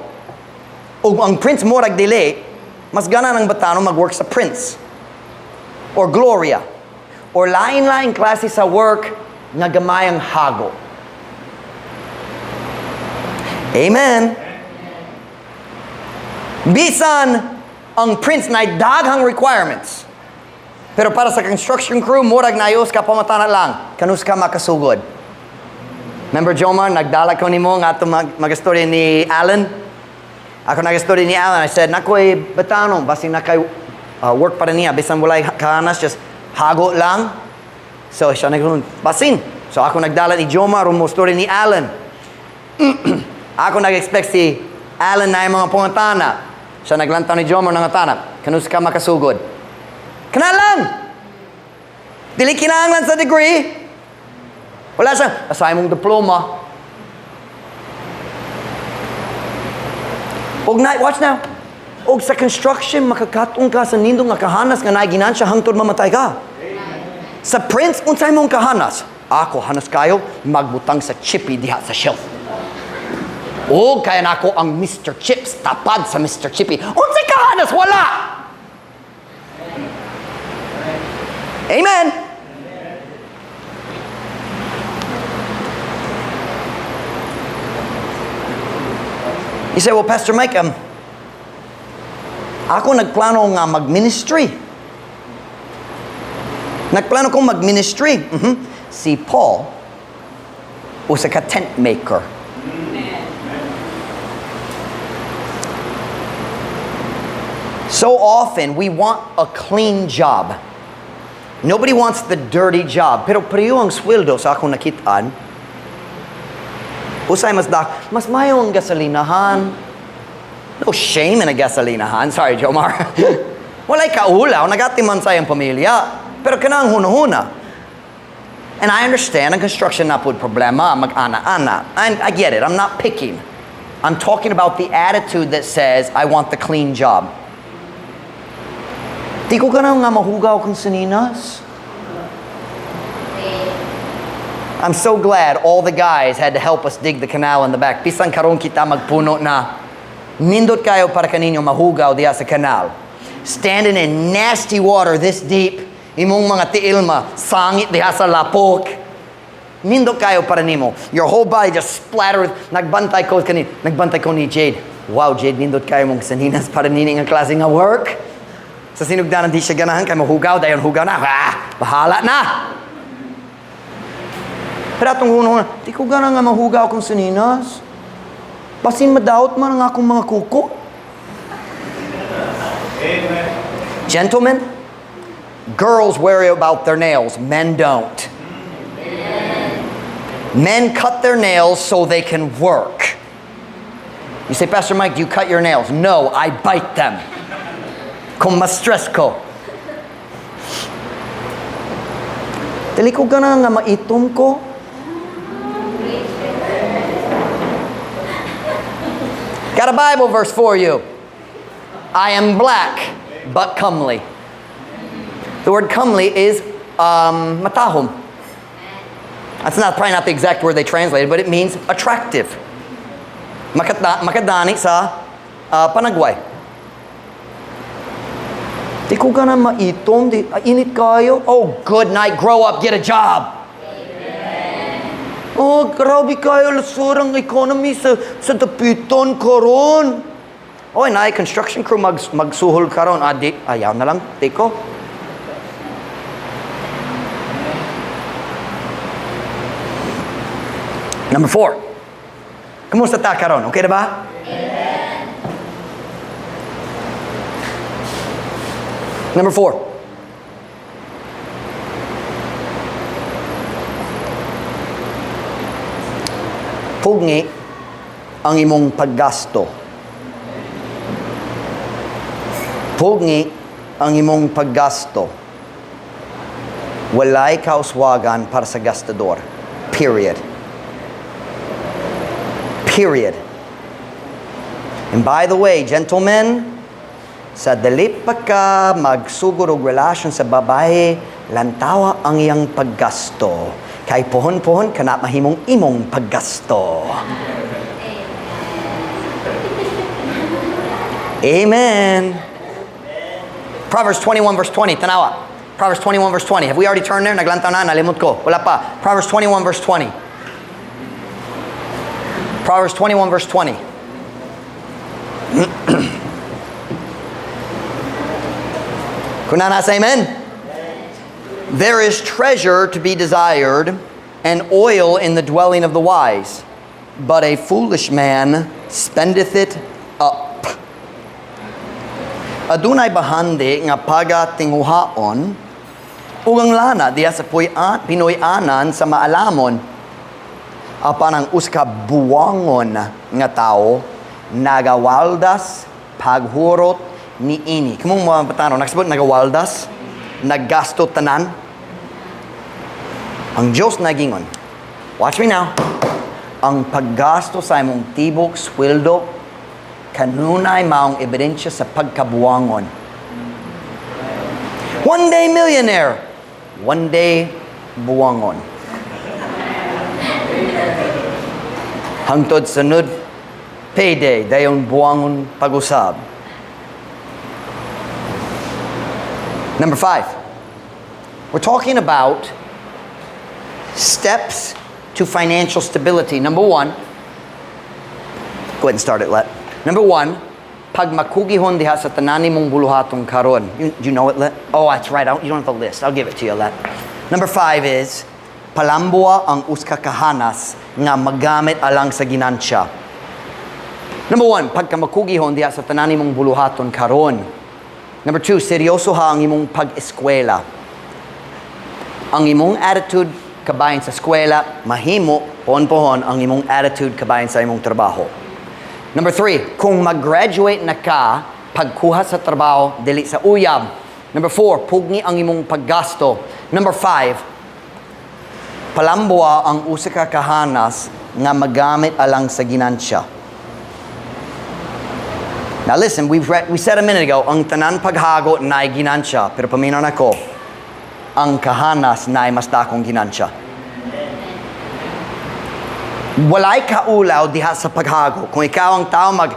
Speaker 1: ug ang Prince murag dili, mas gana ng batano mag-work sa Prince or Gloria Or lain-lain klase sa work nga gamay ang hago. Amen. Bisan ang prints na daghang requirements. Pero para sa construction crew, murag naayos ka pamatanan lang. Kanus ka makasugod. Remember, Jomar, nagdala ko nimo nga ato mag-istorya ni Alan? Ako nag-istorya ni Alan. I said, "Nakoy batanon, basin na kay work para niya. Bisan walay kahanas, just hago lang." So siya nag basin. So ako nagdala ni Jomar, mo story ni Alan. Ako nag-expect si Alan na yung mga pangutana. Siya naglantaw ni Jomar ng tana. Kanus ka makasugod? Kana lang! Dili kinahanglan sa degree. Wala siya. Asahin mong diploma. Og na, watch now. Og sa construction, makakatong ka sa nindot nga kahanas nga naay ginansya hangtod mamatay ka. Sa prints, unsay mong kahanas? Ako, hanas kayo, magbutang sa chippy diha sa shelf. O kaya nako ang Mr. Chips, tapad sa Mr. Chippy. Unsay kahanas? Wala! Amen! You say, "Well, Pastor Mike, ako nagplano nga mag-ministry. Nagplano kong mag-ministry." Si Paul, usa ka tent maker. So often, we want a clean job. Nobody wants the dirty job. Pero pareho ang sweldo sa akong nakitaan. Usay mas dak, mas mayo ang gasolinahan. No shame in a gasolinahan. Sorry, Jomar. Walay kaulaw, nagatiman sa iyang pamilya. Pero kanang hunahuna. And I understand ang construction na pud problema, mag-ana-ana. And I get it, I'm not picking. I'm talking about the attitude that says, "I want the clean job." Di ko ganahan nga mahugaw kong saninas. I'm so glad all the guys had to help us dig the canal in the back. Bisan karon kita magpuno na. Nindot kayo para kaninyo mahugaw diya sa canal. Standing in nasty water this deep, imong mga tiil masangit diha sa lapok. Nindot kayo para nimo. Your whole body just splattered. Nagbantay ko kani, nagbantay ko ni Jade. "Wow, Jade, nindot kayo mong saninas para nini nga klase nga work." Sa sinugdanan di siya ganahan kay mahugaw, dayon hugaw na. Ah, bahala na. Pero atong hunong, di ko gana nga mahugaw akong saninas. Basin madaot man ang akong mga kuko.
Speaker 3: Amen.
Speaker 1: Gentlemen, girls worry about their nails. Men don't. Men cut their nails so they can work. You say, "Pastor Mike, do you cut your nails?" No, I bite them. Kung ma-stress ko. Dili ko gana nga maitom ko. Got a Bible verse for you. I am black, but comely. The word comely is matahom. That's not probably not the exact word they translated, but it means attractive. Makadani sa panagway. Di ko gana maitom, di, ah, init kayo. Oh, good night, grow up, get a job. Oh, grabe kayo, lasur ang economy sa Dapitan karon. Oy, naay construction crew magsuhol karon. Ah, di, ayaw na lang, di ko. Number 4. Kumusta ta karon? Okay na ba? Number 4. Pugngi ang imong paggasto. Pugngi ang imong paggasto. Walay kauswagan para sa gastador. Period. Period. And by the way, gentlemen, sa dali pa ka magsugod og relasyon sa babae, lantawa ang iyang paggasto. Kay pohon-pohon kana mahimong imong paggasto. Amen. Proverbs 21 verse 20, tanawa. Proverbs 21 verse 20. Have we already turned there? Naglantaw na, nalimot ko. Wala pa. Proverbs 21 verse 20. Proverbs 21 verse 20. Kung naa say amen. There is treasure to be desired and oil in the dwelling of the wise, but a foolish man spendeth it up. Adunay bahandi nga pagatinguhaon ug ang lana diha sa puy-anan sa maalamon, apan ang usa ka buwangon nga tawo nagawaldas paghurot niini. Kamong mga batanon, nagsabot nagawaldas, naggasto tanan. Ang Diyos nagingon. Watch me now. Ang paggasto sa imong tibok sweldo kanunay maong ebidensya sa pagkabuwangon. One day millionaire, one day buwangon. Hangtod sunod payday, dayon buwangon pag-usab. Number 5, we're talking about steps to financial stability. Number 1, go ahead and start it, Let. Number 1, pagmakugihon diha sa tanan nimong buluhaton karon. Do you know it, Let? Oh, that's right. You don't have the list. I'll give it to you, Let. Number 5 is, palambua ang usa ka kahanas nga magamit alang sa ginansya. Number 1, pagkamakugihon diha sa tanan nimong buluhaton karon. Number 2, seryoso ha ang imong pag-eskwela. Ang imong attitude kabahin sa eskwela, mahimo, pohon-pohon ang imong attitude kabahin sa imong trabaho. Number 3, kung mag-graduate na ka, pagkuha sa trabaho, dili sa uyab. Number 4, pugni ang imong paggasto. Number 5, palambua ang usa ka kahanas nga magamit alang sa ginansya. Now listen, we said a minute ago, ang tanan paghago naay ginansya, pero paminaw nako, ang kahanas naay mas dakong ginansya. Walay kaulaw diha sa paghago. Kung ikaw ang tao mag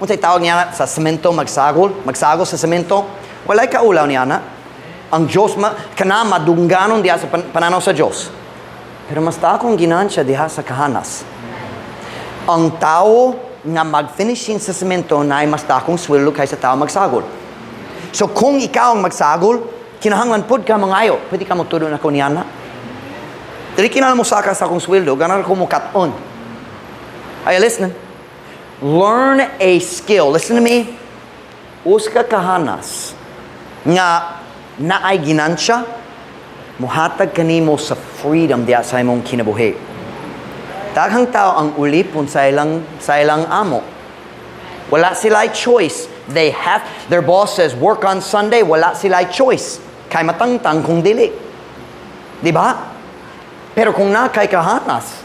Speaker 1: unsay tawag niya na, sa semento, magsagol sa semento, walay kaulaw niya na. Ang Diyos, kana madungganon diha sa pananaw sa Diyos. Pero mas dakong ginansya diha sa kahanas. Ang tao nga mag-finishing sa semento na ay mas dakong sweldo kaysa tao magsagol. So kung ikaw ang magsagol, kinahanglan pud ka mangayo. Pwede ka motudlo nako niana. Dili kinahanglan mo saka sa akong sweldo, ganahan ko mo kat-on. Are you listening? Learn a skill. Listen to me. Usa ka kahanas nga naay ginansya, muhatag kanimo sa freedom diha sa imong kinabuhi. Daghang tao ang ulipon sa ilang amo. Wala sila choice. Their boss says work on Sunday, wala sila choice. Kay matangtang kung dili. Di ba? Pero kung na kay kahanas,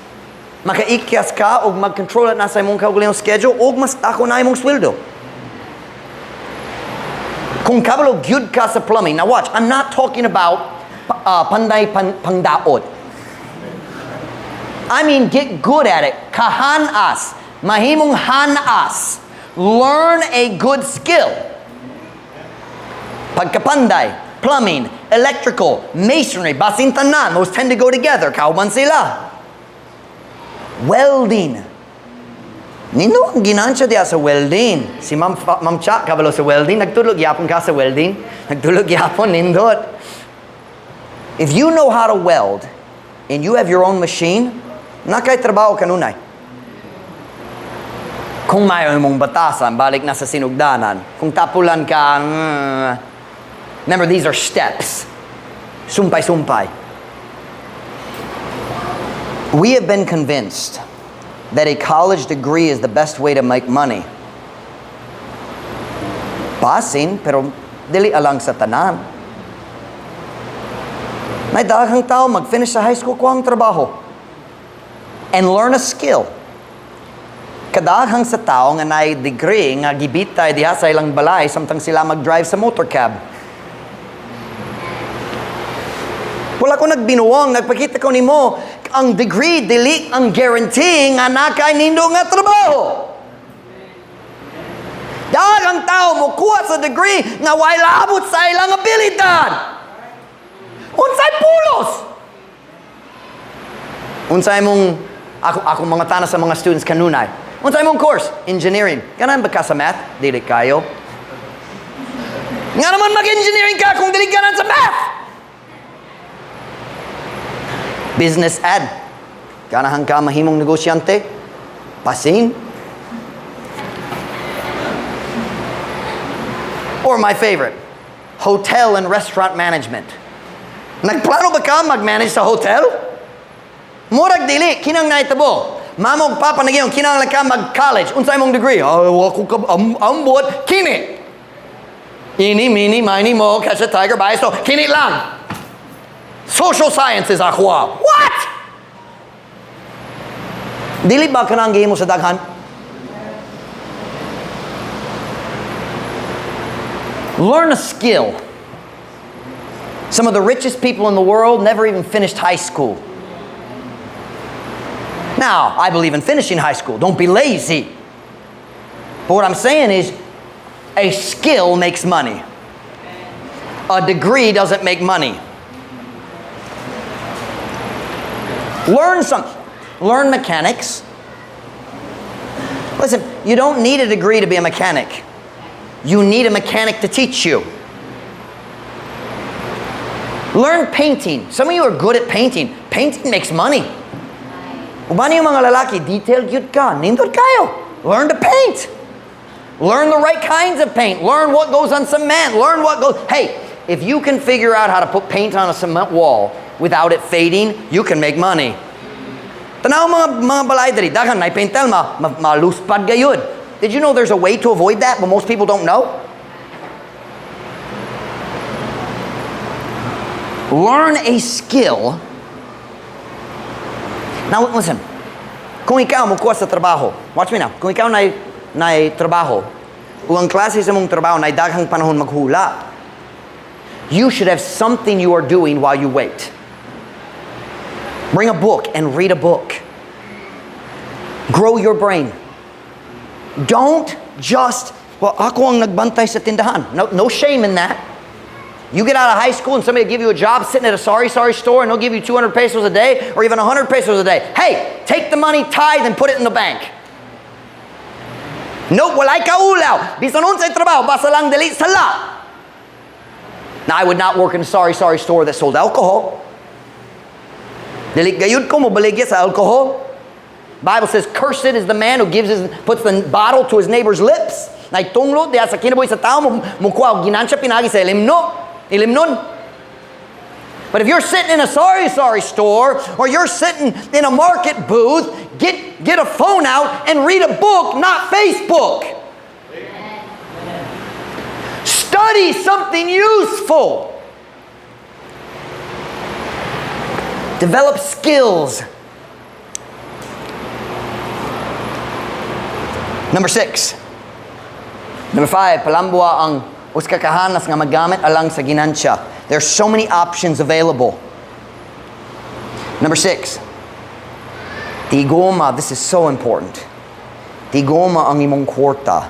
Speaker 1: makaikyas ka og mag-control na sa imong kaugalingong schedule og mas dako na imong sweldo. Kung kabalo gyud ka sa plumbing, now watch, I'm not talking about panday pangdaot. I mean, get good at it. Kahanas. Mahimong hanas. Learn a good skill. Pagkapanday, plumbing, electrical, masonry, basin tanan, those tend to go together. Kauban sila. Welding. Nino ang ginansya diya sa welding. Si Ma'am Cha, kabalo sa welding. Nagtulog yapon ka sa welding. Nagtulog yapon, nindot. If you know how to weld, and you have your own machine, nakay trabaho kanunay. Kung mayo mong batasan, balik na sa sinugdanan. Kung tapulan ka, remember, these are steps. Sumpay-sumpay. We have been convinced that a college degree is the best way to make money. Basin, pero dili alang sa tanan. May daghang tao mag-finish sa high school kuha ang trabaho and learn a skill. Kadaghang sa tao nga naay degree nga gibitay diha sa ilang balay samtang sila mag-drive sa motor cab. Wala ko nagbinuwang, nagpakita ko nimo ang degree dili ang guarantee nga nakay nindo nga trabaho. Daghang tao mokuha sa degree nga way labot sa ilang abilidad. Unsay pulos? Unsay mong ako mga tana sa mga students kanunay. Unsay mong course? Engineering. Ganahan ba ka sa math? Dili kayo. Nga naman mag-engineering ka kung dili ganahan sa math? Business ad. Ganahan ka mahimong negosyante? Pasin. Or my favorite, hotel and restaurant management. Nagplano ba ka mag-manage sa hotel? Murag dili, kinang naitabo. Mama ug papa nagyong kinahanglan ka mag-college. Unsa imong degree? Ah, wa ko ka ambot kini. Eeny, meeny, miny, mo, catch a tiger by so kini lang. Social sciences ako. What? Dili ba kanang gihimo sa daghan? Learn a skill. Some of the richest people in the world never even finished high school. Now, I believe in finishing high school. Don't be lazy. But what I'm saying is, a skill makes money. A degree doesn't make money. Learn something. Learn mechanics. Listen, you don't need a degree to be a mechanic. You need a mechanic to teach you. Learn painting. Some of you are good at painting. Painting makes money. Uban yung mga lalaki, detailed gyud ka. Nindot kayo. Learn to paint. Learn the right kinds of paint. Learn what goes on cement. Learn what goes. Hey, if you can figure out how to put paint on a cement wall without it fading, you can make money. Tanaw mga balay diri, daghan na paintel ma, ma maluspad gayud. Did you know there's a way to avoid that, but most people don't know? Learn a skill. Now listen, kung ikaw mokuha sa trabaho, watch me now, kung ikaw na trabaho, ug ang klase sa mong trabaho na daghang panahon maghula, you should have something you are doing while you wait. Bring a book and read a book. Grow your brain. Don't just, "Well, ako ang nagbantay sa tindahan." No, no shame in that. You get out of high school and somebody will give you a job sitting at a sari-sari store and they'll give you 200 pesos a day or even 100 pesos a day. Hey, take the money, tithe, and put it in the bank. Nope, walay kaulaw. Bisan unsay trabaho, basta lang dili sala. Now, I would not work in a sari-sari store that sold alcohol. Dili gayud ko mobaligya sa alcohol. Bible says, "Cursed is the man who puts the bottle to his neighbor's lips." Naitunglo, diya sa kinabuhi sa tao, mukuha og ginansya pinagi sa ilimno. Ilimnon. But if you're sitting in a sari-sari store or you're sitting in a market booth, get a phone out and read a book, not Facebook. Study something useful. Develop skills. Number six. Number five, palambua ang usa ka kahanas nga magamit alang sa ginansya. There's so many options available. Number six, tigoma, this is so important. Tigoma ang imong kwarta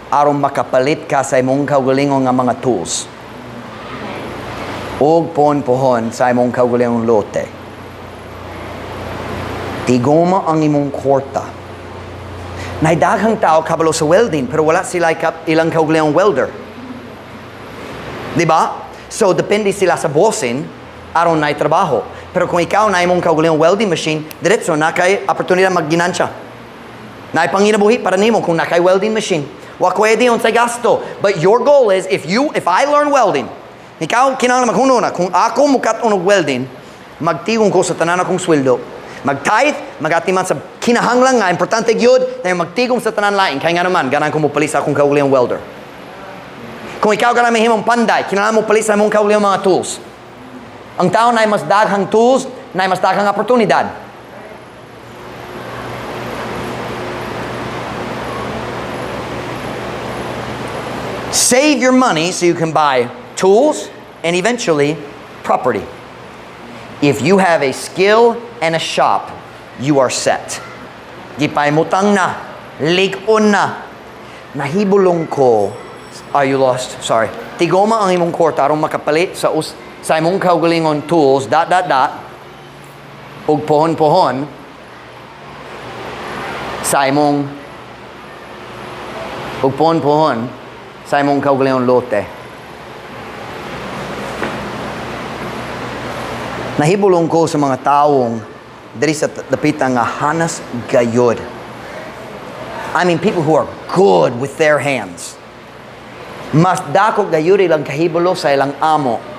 Speaker 1: aron makapalit ka sa imong kaugalingon nga mga tools. Og pohon sa imong kaugalingong lote. Tigoma ang imong kwarta. Nay daghang tao kabalo sa welding pero wala sila ilang kaugalingong welder. Di ba? So depende sila sa bossing aron nay trabaho. Pero kung ikaw na imong kaugalingong welding machine, diretso na kay oportunidad magginansya. Naay panginabuhi para nimo kung naa kay welding machine. Wa pwede unsay gasto. But your goal is if I learn welding, ikaw kinahanglan maghuna kung ako mukat-on og welding, magtigom ko sa tanan akong sweldo. Mag-tithe, magatiman sa kinahanglan nga importante gyud, na magtigom sa tanan lain kay nga naman ganahan ko mopalit sa akong kaugalingong welder. Kung ikaw ganahan mahimong panday, kinahanglan mo palit sa imong kaugalingong mga tools. Ang tao na mas daghang tools, na mas daghang oportunidad. Save your money so you can buy tools and eventually property. If you have a skill and a shop, you are set. Gipaimutang na, lig-on na. Nahibulong ko, are you lost? Sorry. Tigoma ang imong kwarta aron makapalit sa Sa imong kaugalingon tools, dot, dot, dot, ug pohon-pohon sa imong ug pohon-pohon sa imong kaugalingon lote. Nahibulong ko sa mga taong diri sa dapita nga hanas gayod. I mean, people who are good with their hands. Mas dako gayud ilang kahibalo sa ilang amo.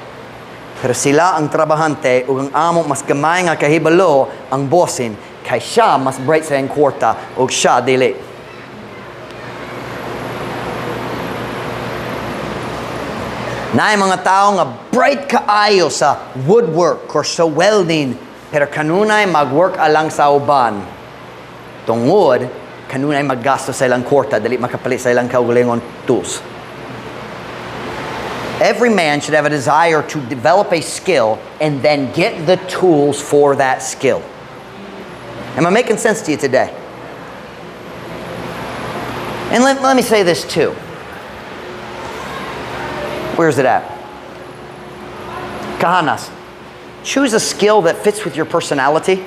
Speaker 1: Pero sila ang trabahante ug ang amo mas gamay nga kahibalo ang bossing kay siya mas bright sa iyang kwarta ug siya dili. Naay mga tao nga bright kaayo sa woodwork or sa welding, pero kanunay mag-work alang sa uban. Tungod, kanunay maggasto sa ilang kwarta, dili makapalit sa ilang kaugalingon tools. Every man should have a desire to develop a skill and then get the tools for that skill. Am I making sense to you today? And let me say this too. Where's it at? Kahanas. Choose a skill that fits with your personality.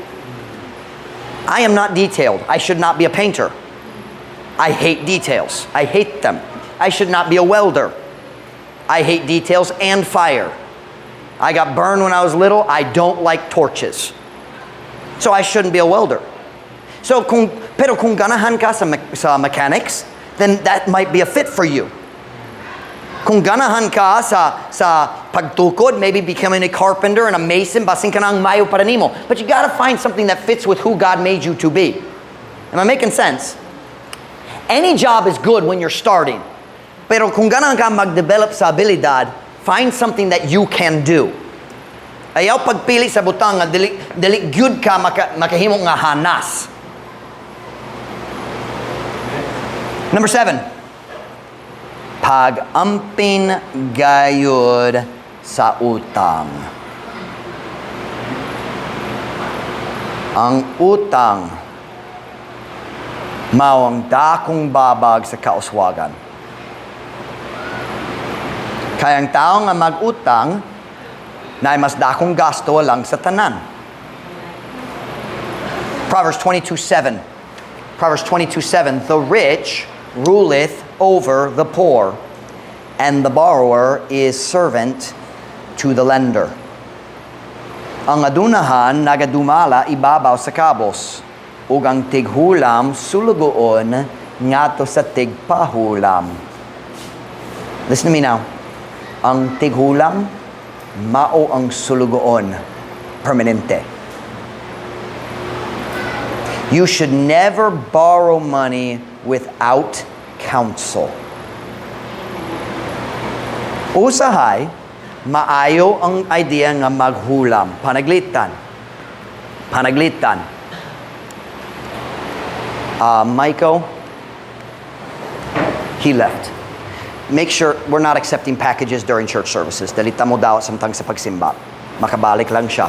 Speaker 1: I am not detailed. I should not be a painter. I hate details. I hate them. I should not be a welder. I hate details and fire. I got burned when I was little. I don't like torches. So I shouldn't be a welder. So pero kung ganahan ka sa mechanics, then that might be a fit for you. Kung ganahan ka sa pagtukod, maybe becoming a carpenter and a mason, basin kanang mayo para nimo. But you got to find something that fits with who God made you to be. Am I making sense? Any job is good when you're starting. Pero kung ganahan ka mag-develop sa abilidad, find something that you can do. Ayaw pagpili sa butang nga dili gyud ka makahimo nga hanas. Number 7. Pag-amping gayud sa utang. Ang utang mao ang dakong babag sa kauswagan. Kaya ang tao nga mag-utang na mas dakong gasto lang sa tanan. Proverbs 22:7. Proverbs 22:7, the rich ruleth over the poor, and the borrower is servant to the lender. Ang adunahan nagadumala ibabaw sa kabos, ug ang tighulam sulugoon ngadto sa tigpahulam. Listen to me now. Ang tighulam mao ang sulugoon permanente. You should never borrow money without counsel. Usahay, maayo ang idea nga maghulam. Panaglitan. Panaglitan. Michael, he left. Make sure we're not accepting packages during church services. Dili ta modawat samtang sa pagsimba. Makabalik lang siya.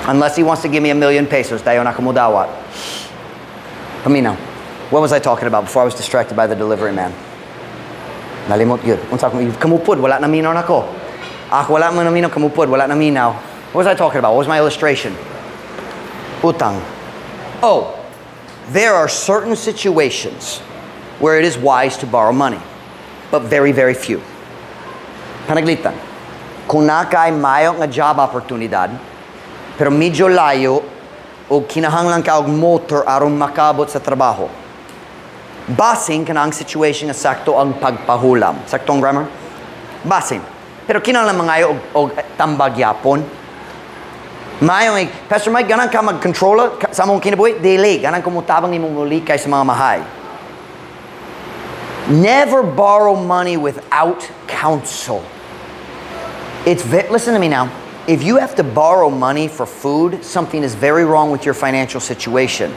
Speaker 1: Unless he wants to give me ₱1,000,000, dayon ako modawat. Paminaw. What was I talking about before I was distracted by the delivery man? Nalimot gyud. Unsa akong kamupod, wala na minaw nako. Ako wala man naminaw, kamupod, wala na minaw. What was I talking about? What was my illustration? Utang. Oh, there are certain situations where it is wise to borrow money, but very, very few. Panaglitan. Kung naa kay mayo nga job oportunidad, pero medyo layo o kinahanglan ka og motor aron makabot sa trabaho. Basin kanang situation nga sakto ang pagpahulam. Sakto ang grammar? Basin. Pero kinahanglan mangayo og tambag yapon. Maayo nga, Pastor Mike, ganahan ka mag-controller sa among kinabuhi? Dili, ganahan ko motabang imong mulikay sa mga mahay. Never borrow money without counsel. Listen to me now. If you have to borrow money for food, something is very wrong with your financial situation.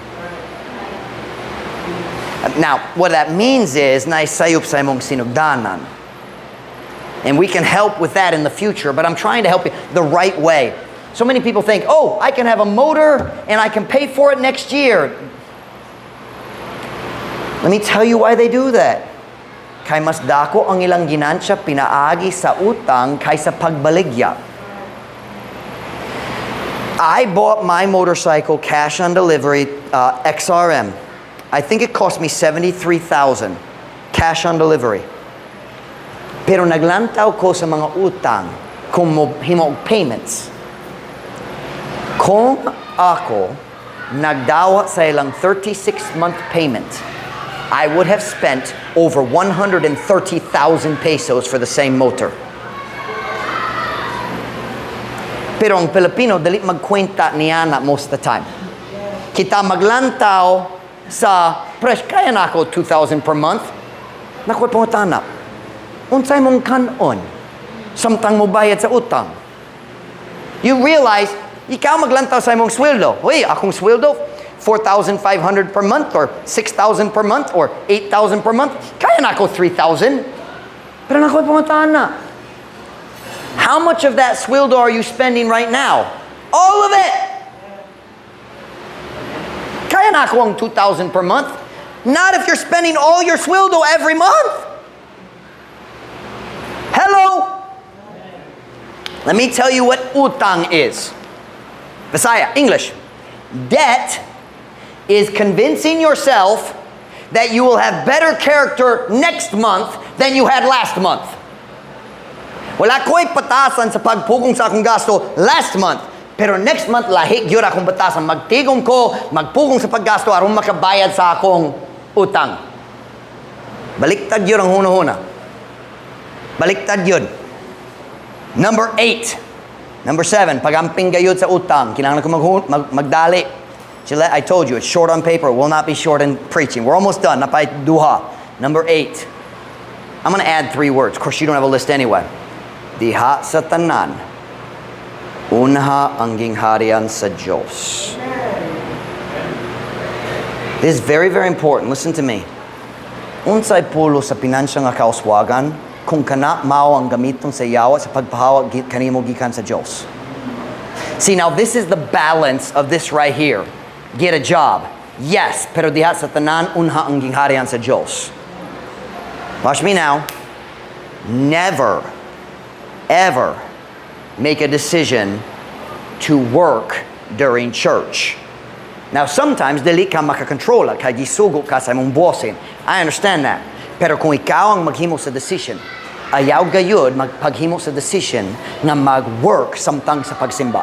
Speaker 1: Now, what that means is, naisayop sa imong sinugdanan. And we can help with that in the future, but I'm trying to help you the right way. So many people think, oh, I can have a motor and I can pay for it next year. Let me tell you why they do that. Kay mas dako ang ilang ginansya pinaagi sa utang kaysa pagbaligya. I bought my motorcycle cash on delivery, XRM. I think it cost me 73,000 cash on delivery. Pero naglantaw ko sa mga utang kung mo himo og payments. Kung ako nagdawat sa ilang 36-month payment, I would have spent over 130,000 pesos for the same motor. Pero ang Pilipino, dali magkwenta niya na most of the time. Kita maglantaw sa pres, kaya na ako 2,000 per month. Naku, pangutana. Unsay mong kanon? Samtang mo bayad sa utang. You realize, ikaw maglantaw sa imong sweldo. Uy, akong sweldo, 4,500 per month or 6,000 per month or 8,000 per month. Kaya na ako 3,000. Pero naku, pangutana. How much of that sweldo are you spending right now? All of it! Kaya na ako ang 2,000 per month. Not if you're spending all your sweldo every month. Hello? Let me tell you what utang is. Bisaya, English. Debt is convincing yourself that you will have better character next month than you had last month. Wala ko'y patasan sa pagpugong sa akong gasto last month. Pero next month, lahi gyud akong batasan. Magtigom ko, magpugong sa paggasto aron makabayad sa akong utang. Baliktad gyud ang huna-huna. Baliktad gyud. Number 8. Number 7, pagamping gayud sa utang. Kinahanglan ko magdali. Gillette, I told you, it's short on paper. It will not be short in preaching. We're almost done. Naa pa'y duha. Number 8. I'm going to add three words. Of course, you don't have a list anyway. Diha sa tanan, unha ang gingharian sa Diyos. This is very, very important. Listen to me. Unsay pulos sa pinansya nga kauswagan kung kana mao ang gamiton sa yawa sa pagpahawa kanimo gikan sa Diyos? See, now this is the balance of this right here. Get a job. Yes, pero diha sa tanan, unha ang gingharian sa Diyos. Watch me now. Never, ever make a decision to work during church. Now, sometimes, dili ka makakontrola kay gisugo ka sa imong bossing. I understand that. Pero kung ikaw ang maghimo sa decision, ayaw gayud magpaghimo sa decision nga mag-work samtang sa pagsimba.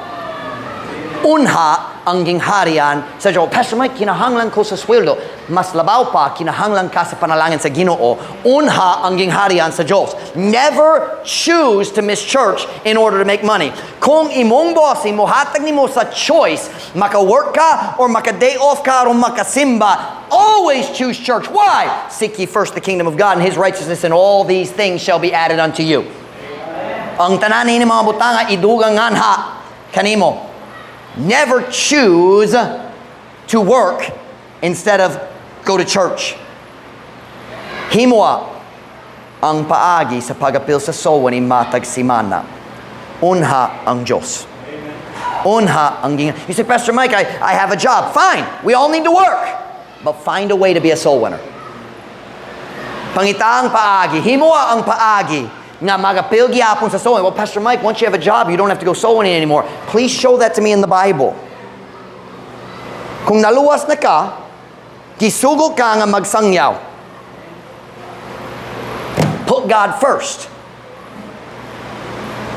Speaker 1: Unha ang gingharian sa Diyos. "Pastor Mike, kinahanglan ko sa sweldo." Mas labaw pa, kinahanglan ka sa panalangin sa Ginoo. Unha ang gingharian sa Diyos. Never choose to miss church in order to make money. Kung imong boss, mohatag nimo sa choice, maka-work ka or maka-day off ka or makasimba, always choose church. Why? Seek ye first the kingdom of God and His righteousness, and all these things shall be added unto you. Ang tanan ni mga butanga idugang nganha kanimo. Never choose to work instead of go to church. Himoa ang paagi sa pagapil sa soul ni matag simana. Unha ang Diyos. Unha ang You say, "Pastor Mike, I have a job." Fine. We all need to work. But find a way to be a soul winner. Pangita ang paagi. Himoa ang paagi nga magapil gyapon sa soul winning. "Well, Pastor Mike, once you have a job, you don't have to go soul winning anymore." Please show that to me in the Bible. Kung naluwas na ka, gisugo ka nga magsangyaw. Put God first.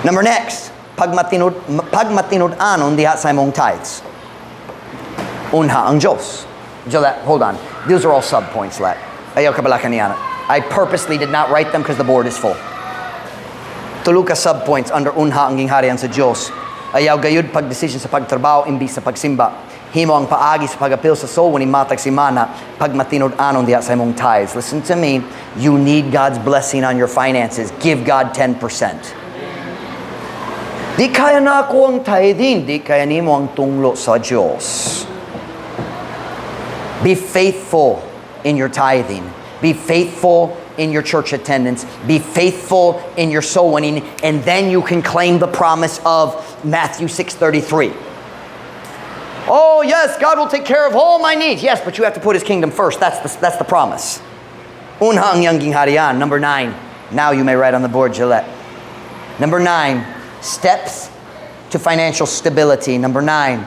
Speaker 1: Number next, pagmatinud-anon diha sa imong tithes. Unha ang Diyos. Gillette, hold on. These are all sub-points, Let. Ayaw kabalaka niya. I purposely did not write them because the board is full. Tulo ka sub-points under unha ang gingharian sa Diyos. Ayaw gayud pag-decision sa pagtrabaho imbis sa pagsimba. Himo ang paagi sa pagapil sa soul ni matag simana pag matinud-anon diha sa imong tithes. Listen to me. You need God's blessing on your finances. Give God 10%. "Di kaya na ako ang tithing." Di kaya nimo ang tunglo sa Diyos. Be faithful in your tithing. Be faithful in your church attendance. Be faithful in your soul winning, and then you can claim the promise of Matthew 6:33. "Oh, yes, God will take care of all my needs." Yes, but you have to put his kingdom first. That's the promise. Unha ang iyang gingharian. Number 9. Now you may write on the board, Gillette. Number 9, steps to financial stability. Number 9,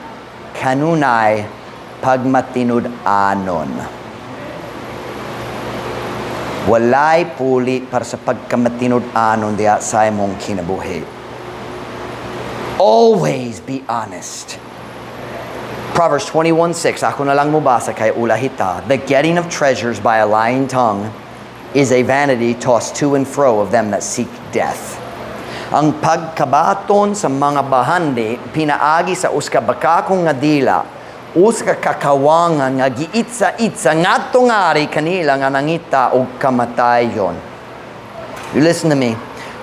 Speaker 1: kanunay pagmatinud-anon. Walay puli para sa pagkamatinud-anon diha sa imong kinabuhi. Always be honest. Proverbs 21:6, ako na lang mobasa kay ulahi ta. "The getting of treasures by a lying tongue is a vanity tossed to and fro of them that seek death." Ang pagkabaton sa mga bahandi pinaagi sa usa ka bakakong nga dila, usa ka kakawangan nga giitsa-itsa ngadto ngari kanila nga nangita og kamatayon. You listen to me.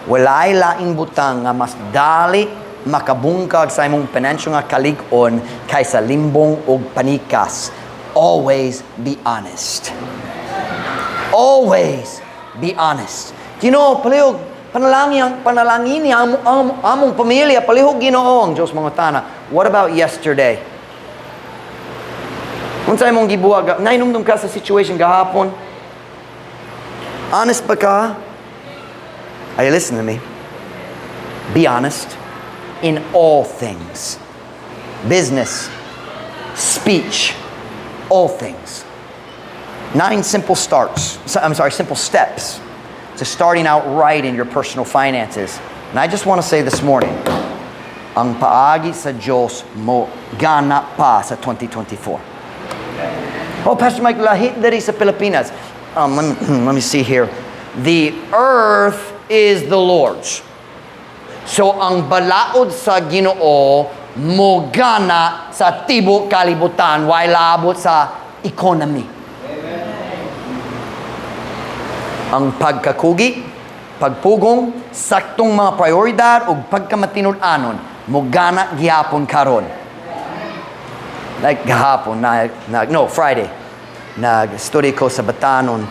Speaker 1: Walay laing butang nga mas dali makabungkag sa imong financial nga kalig-on kaysa limbong og panikas. Always be honest. Always be honest. "Ginoo, palihog, panalangin ang among pamilya, palihog, Ginoo." Ang Diyos mangutana, "What about yesterday? Unsa imong gibuhat? Nainumdum ka sa situation gahapon? Honest ba ka?" Are you listening to me? Be honest in all things. Business, speech, all things. Nine simple starts, I'm sorry, simple steps to starting out right in your personal finances. And I just want to say this morning, ang paagi sa Diyos mo gana pa sa 2024. "Oh, Pastor Mike, lahi diri sa Pilipinas." Let me see here. The earth is the Lord's. So ang balaod sa Ginoo mo gana sa tibok kalibutan, way labot sa economy. Ang pagkakugi, pagpugong, saktong mga prioridad ug pagkamatinud-anon mo gana gihapon karon. Like gahapon na, no, Friday, nag-study ko sa batanon.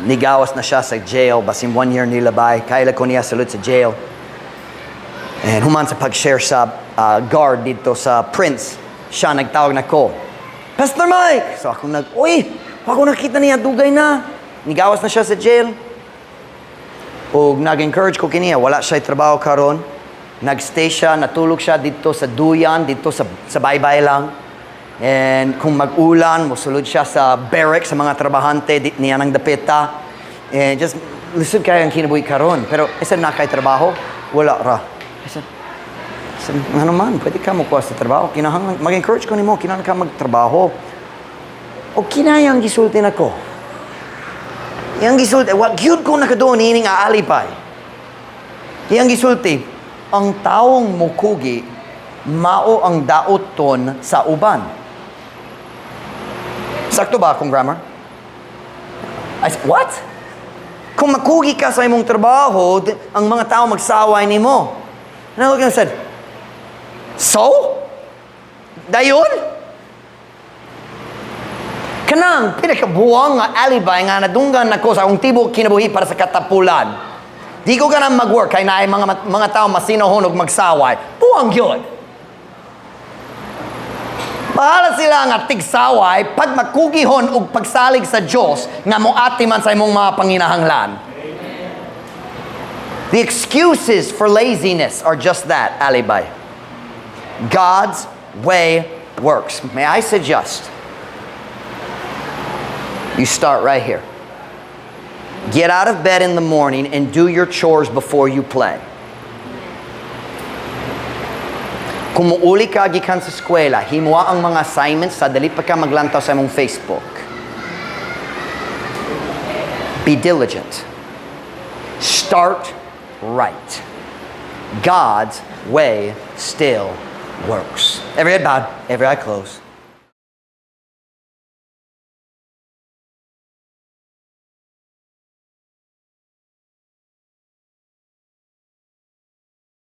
Speaker 1: Nigawas na siya sa jail, basin one year nilabay. Kaila ko niya sulod sa jail. And human sa pag-share sa guard dito sa Prince, siya nagtawag na ko, "Pastor Mike!" So ako nag, "Uy, ako nakita niya, dugay na." Nigawas na siya sa jail. O nag-encourage ko kaniya, wala siya trabaho karon. Nag-stay siya, natulog siya dito sa duyan, dito sa baybay lang. And kung mag-ulan, musulod siya sa barrack sa mga trabahante di, niya ng dapita. And just, lisod kaayo ang kinabuhi karon. Pero isa na kay trabaho, wala ra. I said, "Ano man, pwede ka mukuha sa trabaho. Kinahanglan, mag-encourage ko nimo, kinahanglan ka magtrabaho." O kinayang gisulti nako. Iyang gisulti, wa gyud ko nakaduol niini nga alibay. Iyang gisulti, ang taong mukugi, mao ang daoton sa uban. Sakto ba akong grammar? I said, "What?" Kung makugi ka sa imong trabaho, ang mga tao magsaway nimo. And I looked and said, "So? Dayon?" Kanang pinakabuang nga alibay nga nadunggan nako sa akong tibok kinabuhi para sa katapulan. Di ko ganang mag-work kay naay mga tao masinahon og magsaway. Buang gyud. Bahala sila nga tigsaway pag makugihon og pagsalig sa Dios nga moati man sa imong mga panginahanglan. The excuses for laziness are just that, alibi. God's way works. May I suggest you start right here. Get out of bed in the morning and do your chores before you play. Kung muuli ka gikan sa eskwela, himoa ang mga assignments sa dali pa ka maglantaw sa imong Facebook. Be diligent. Start right. God's way still works. Every head bowed, every eye closed.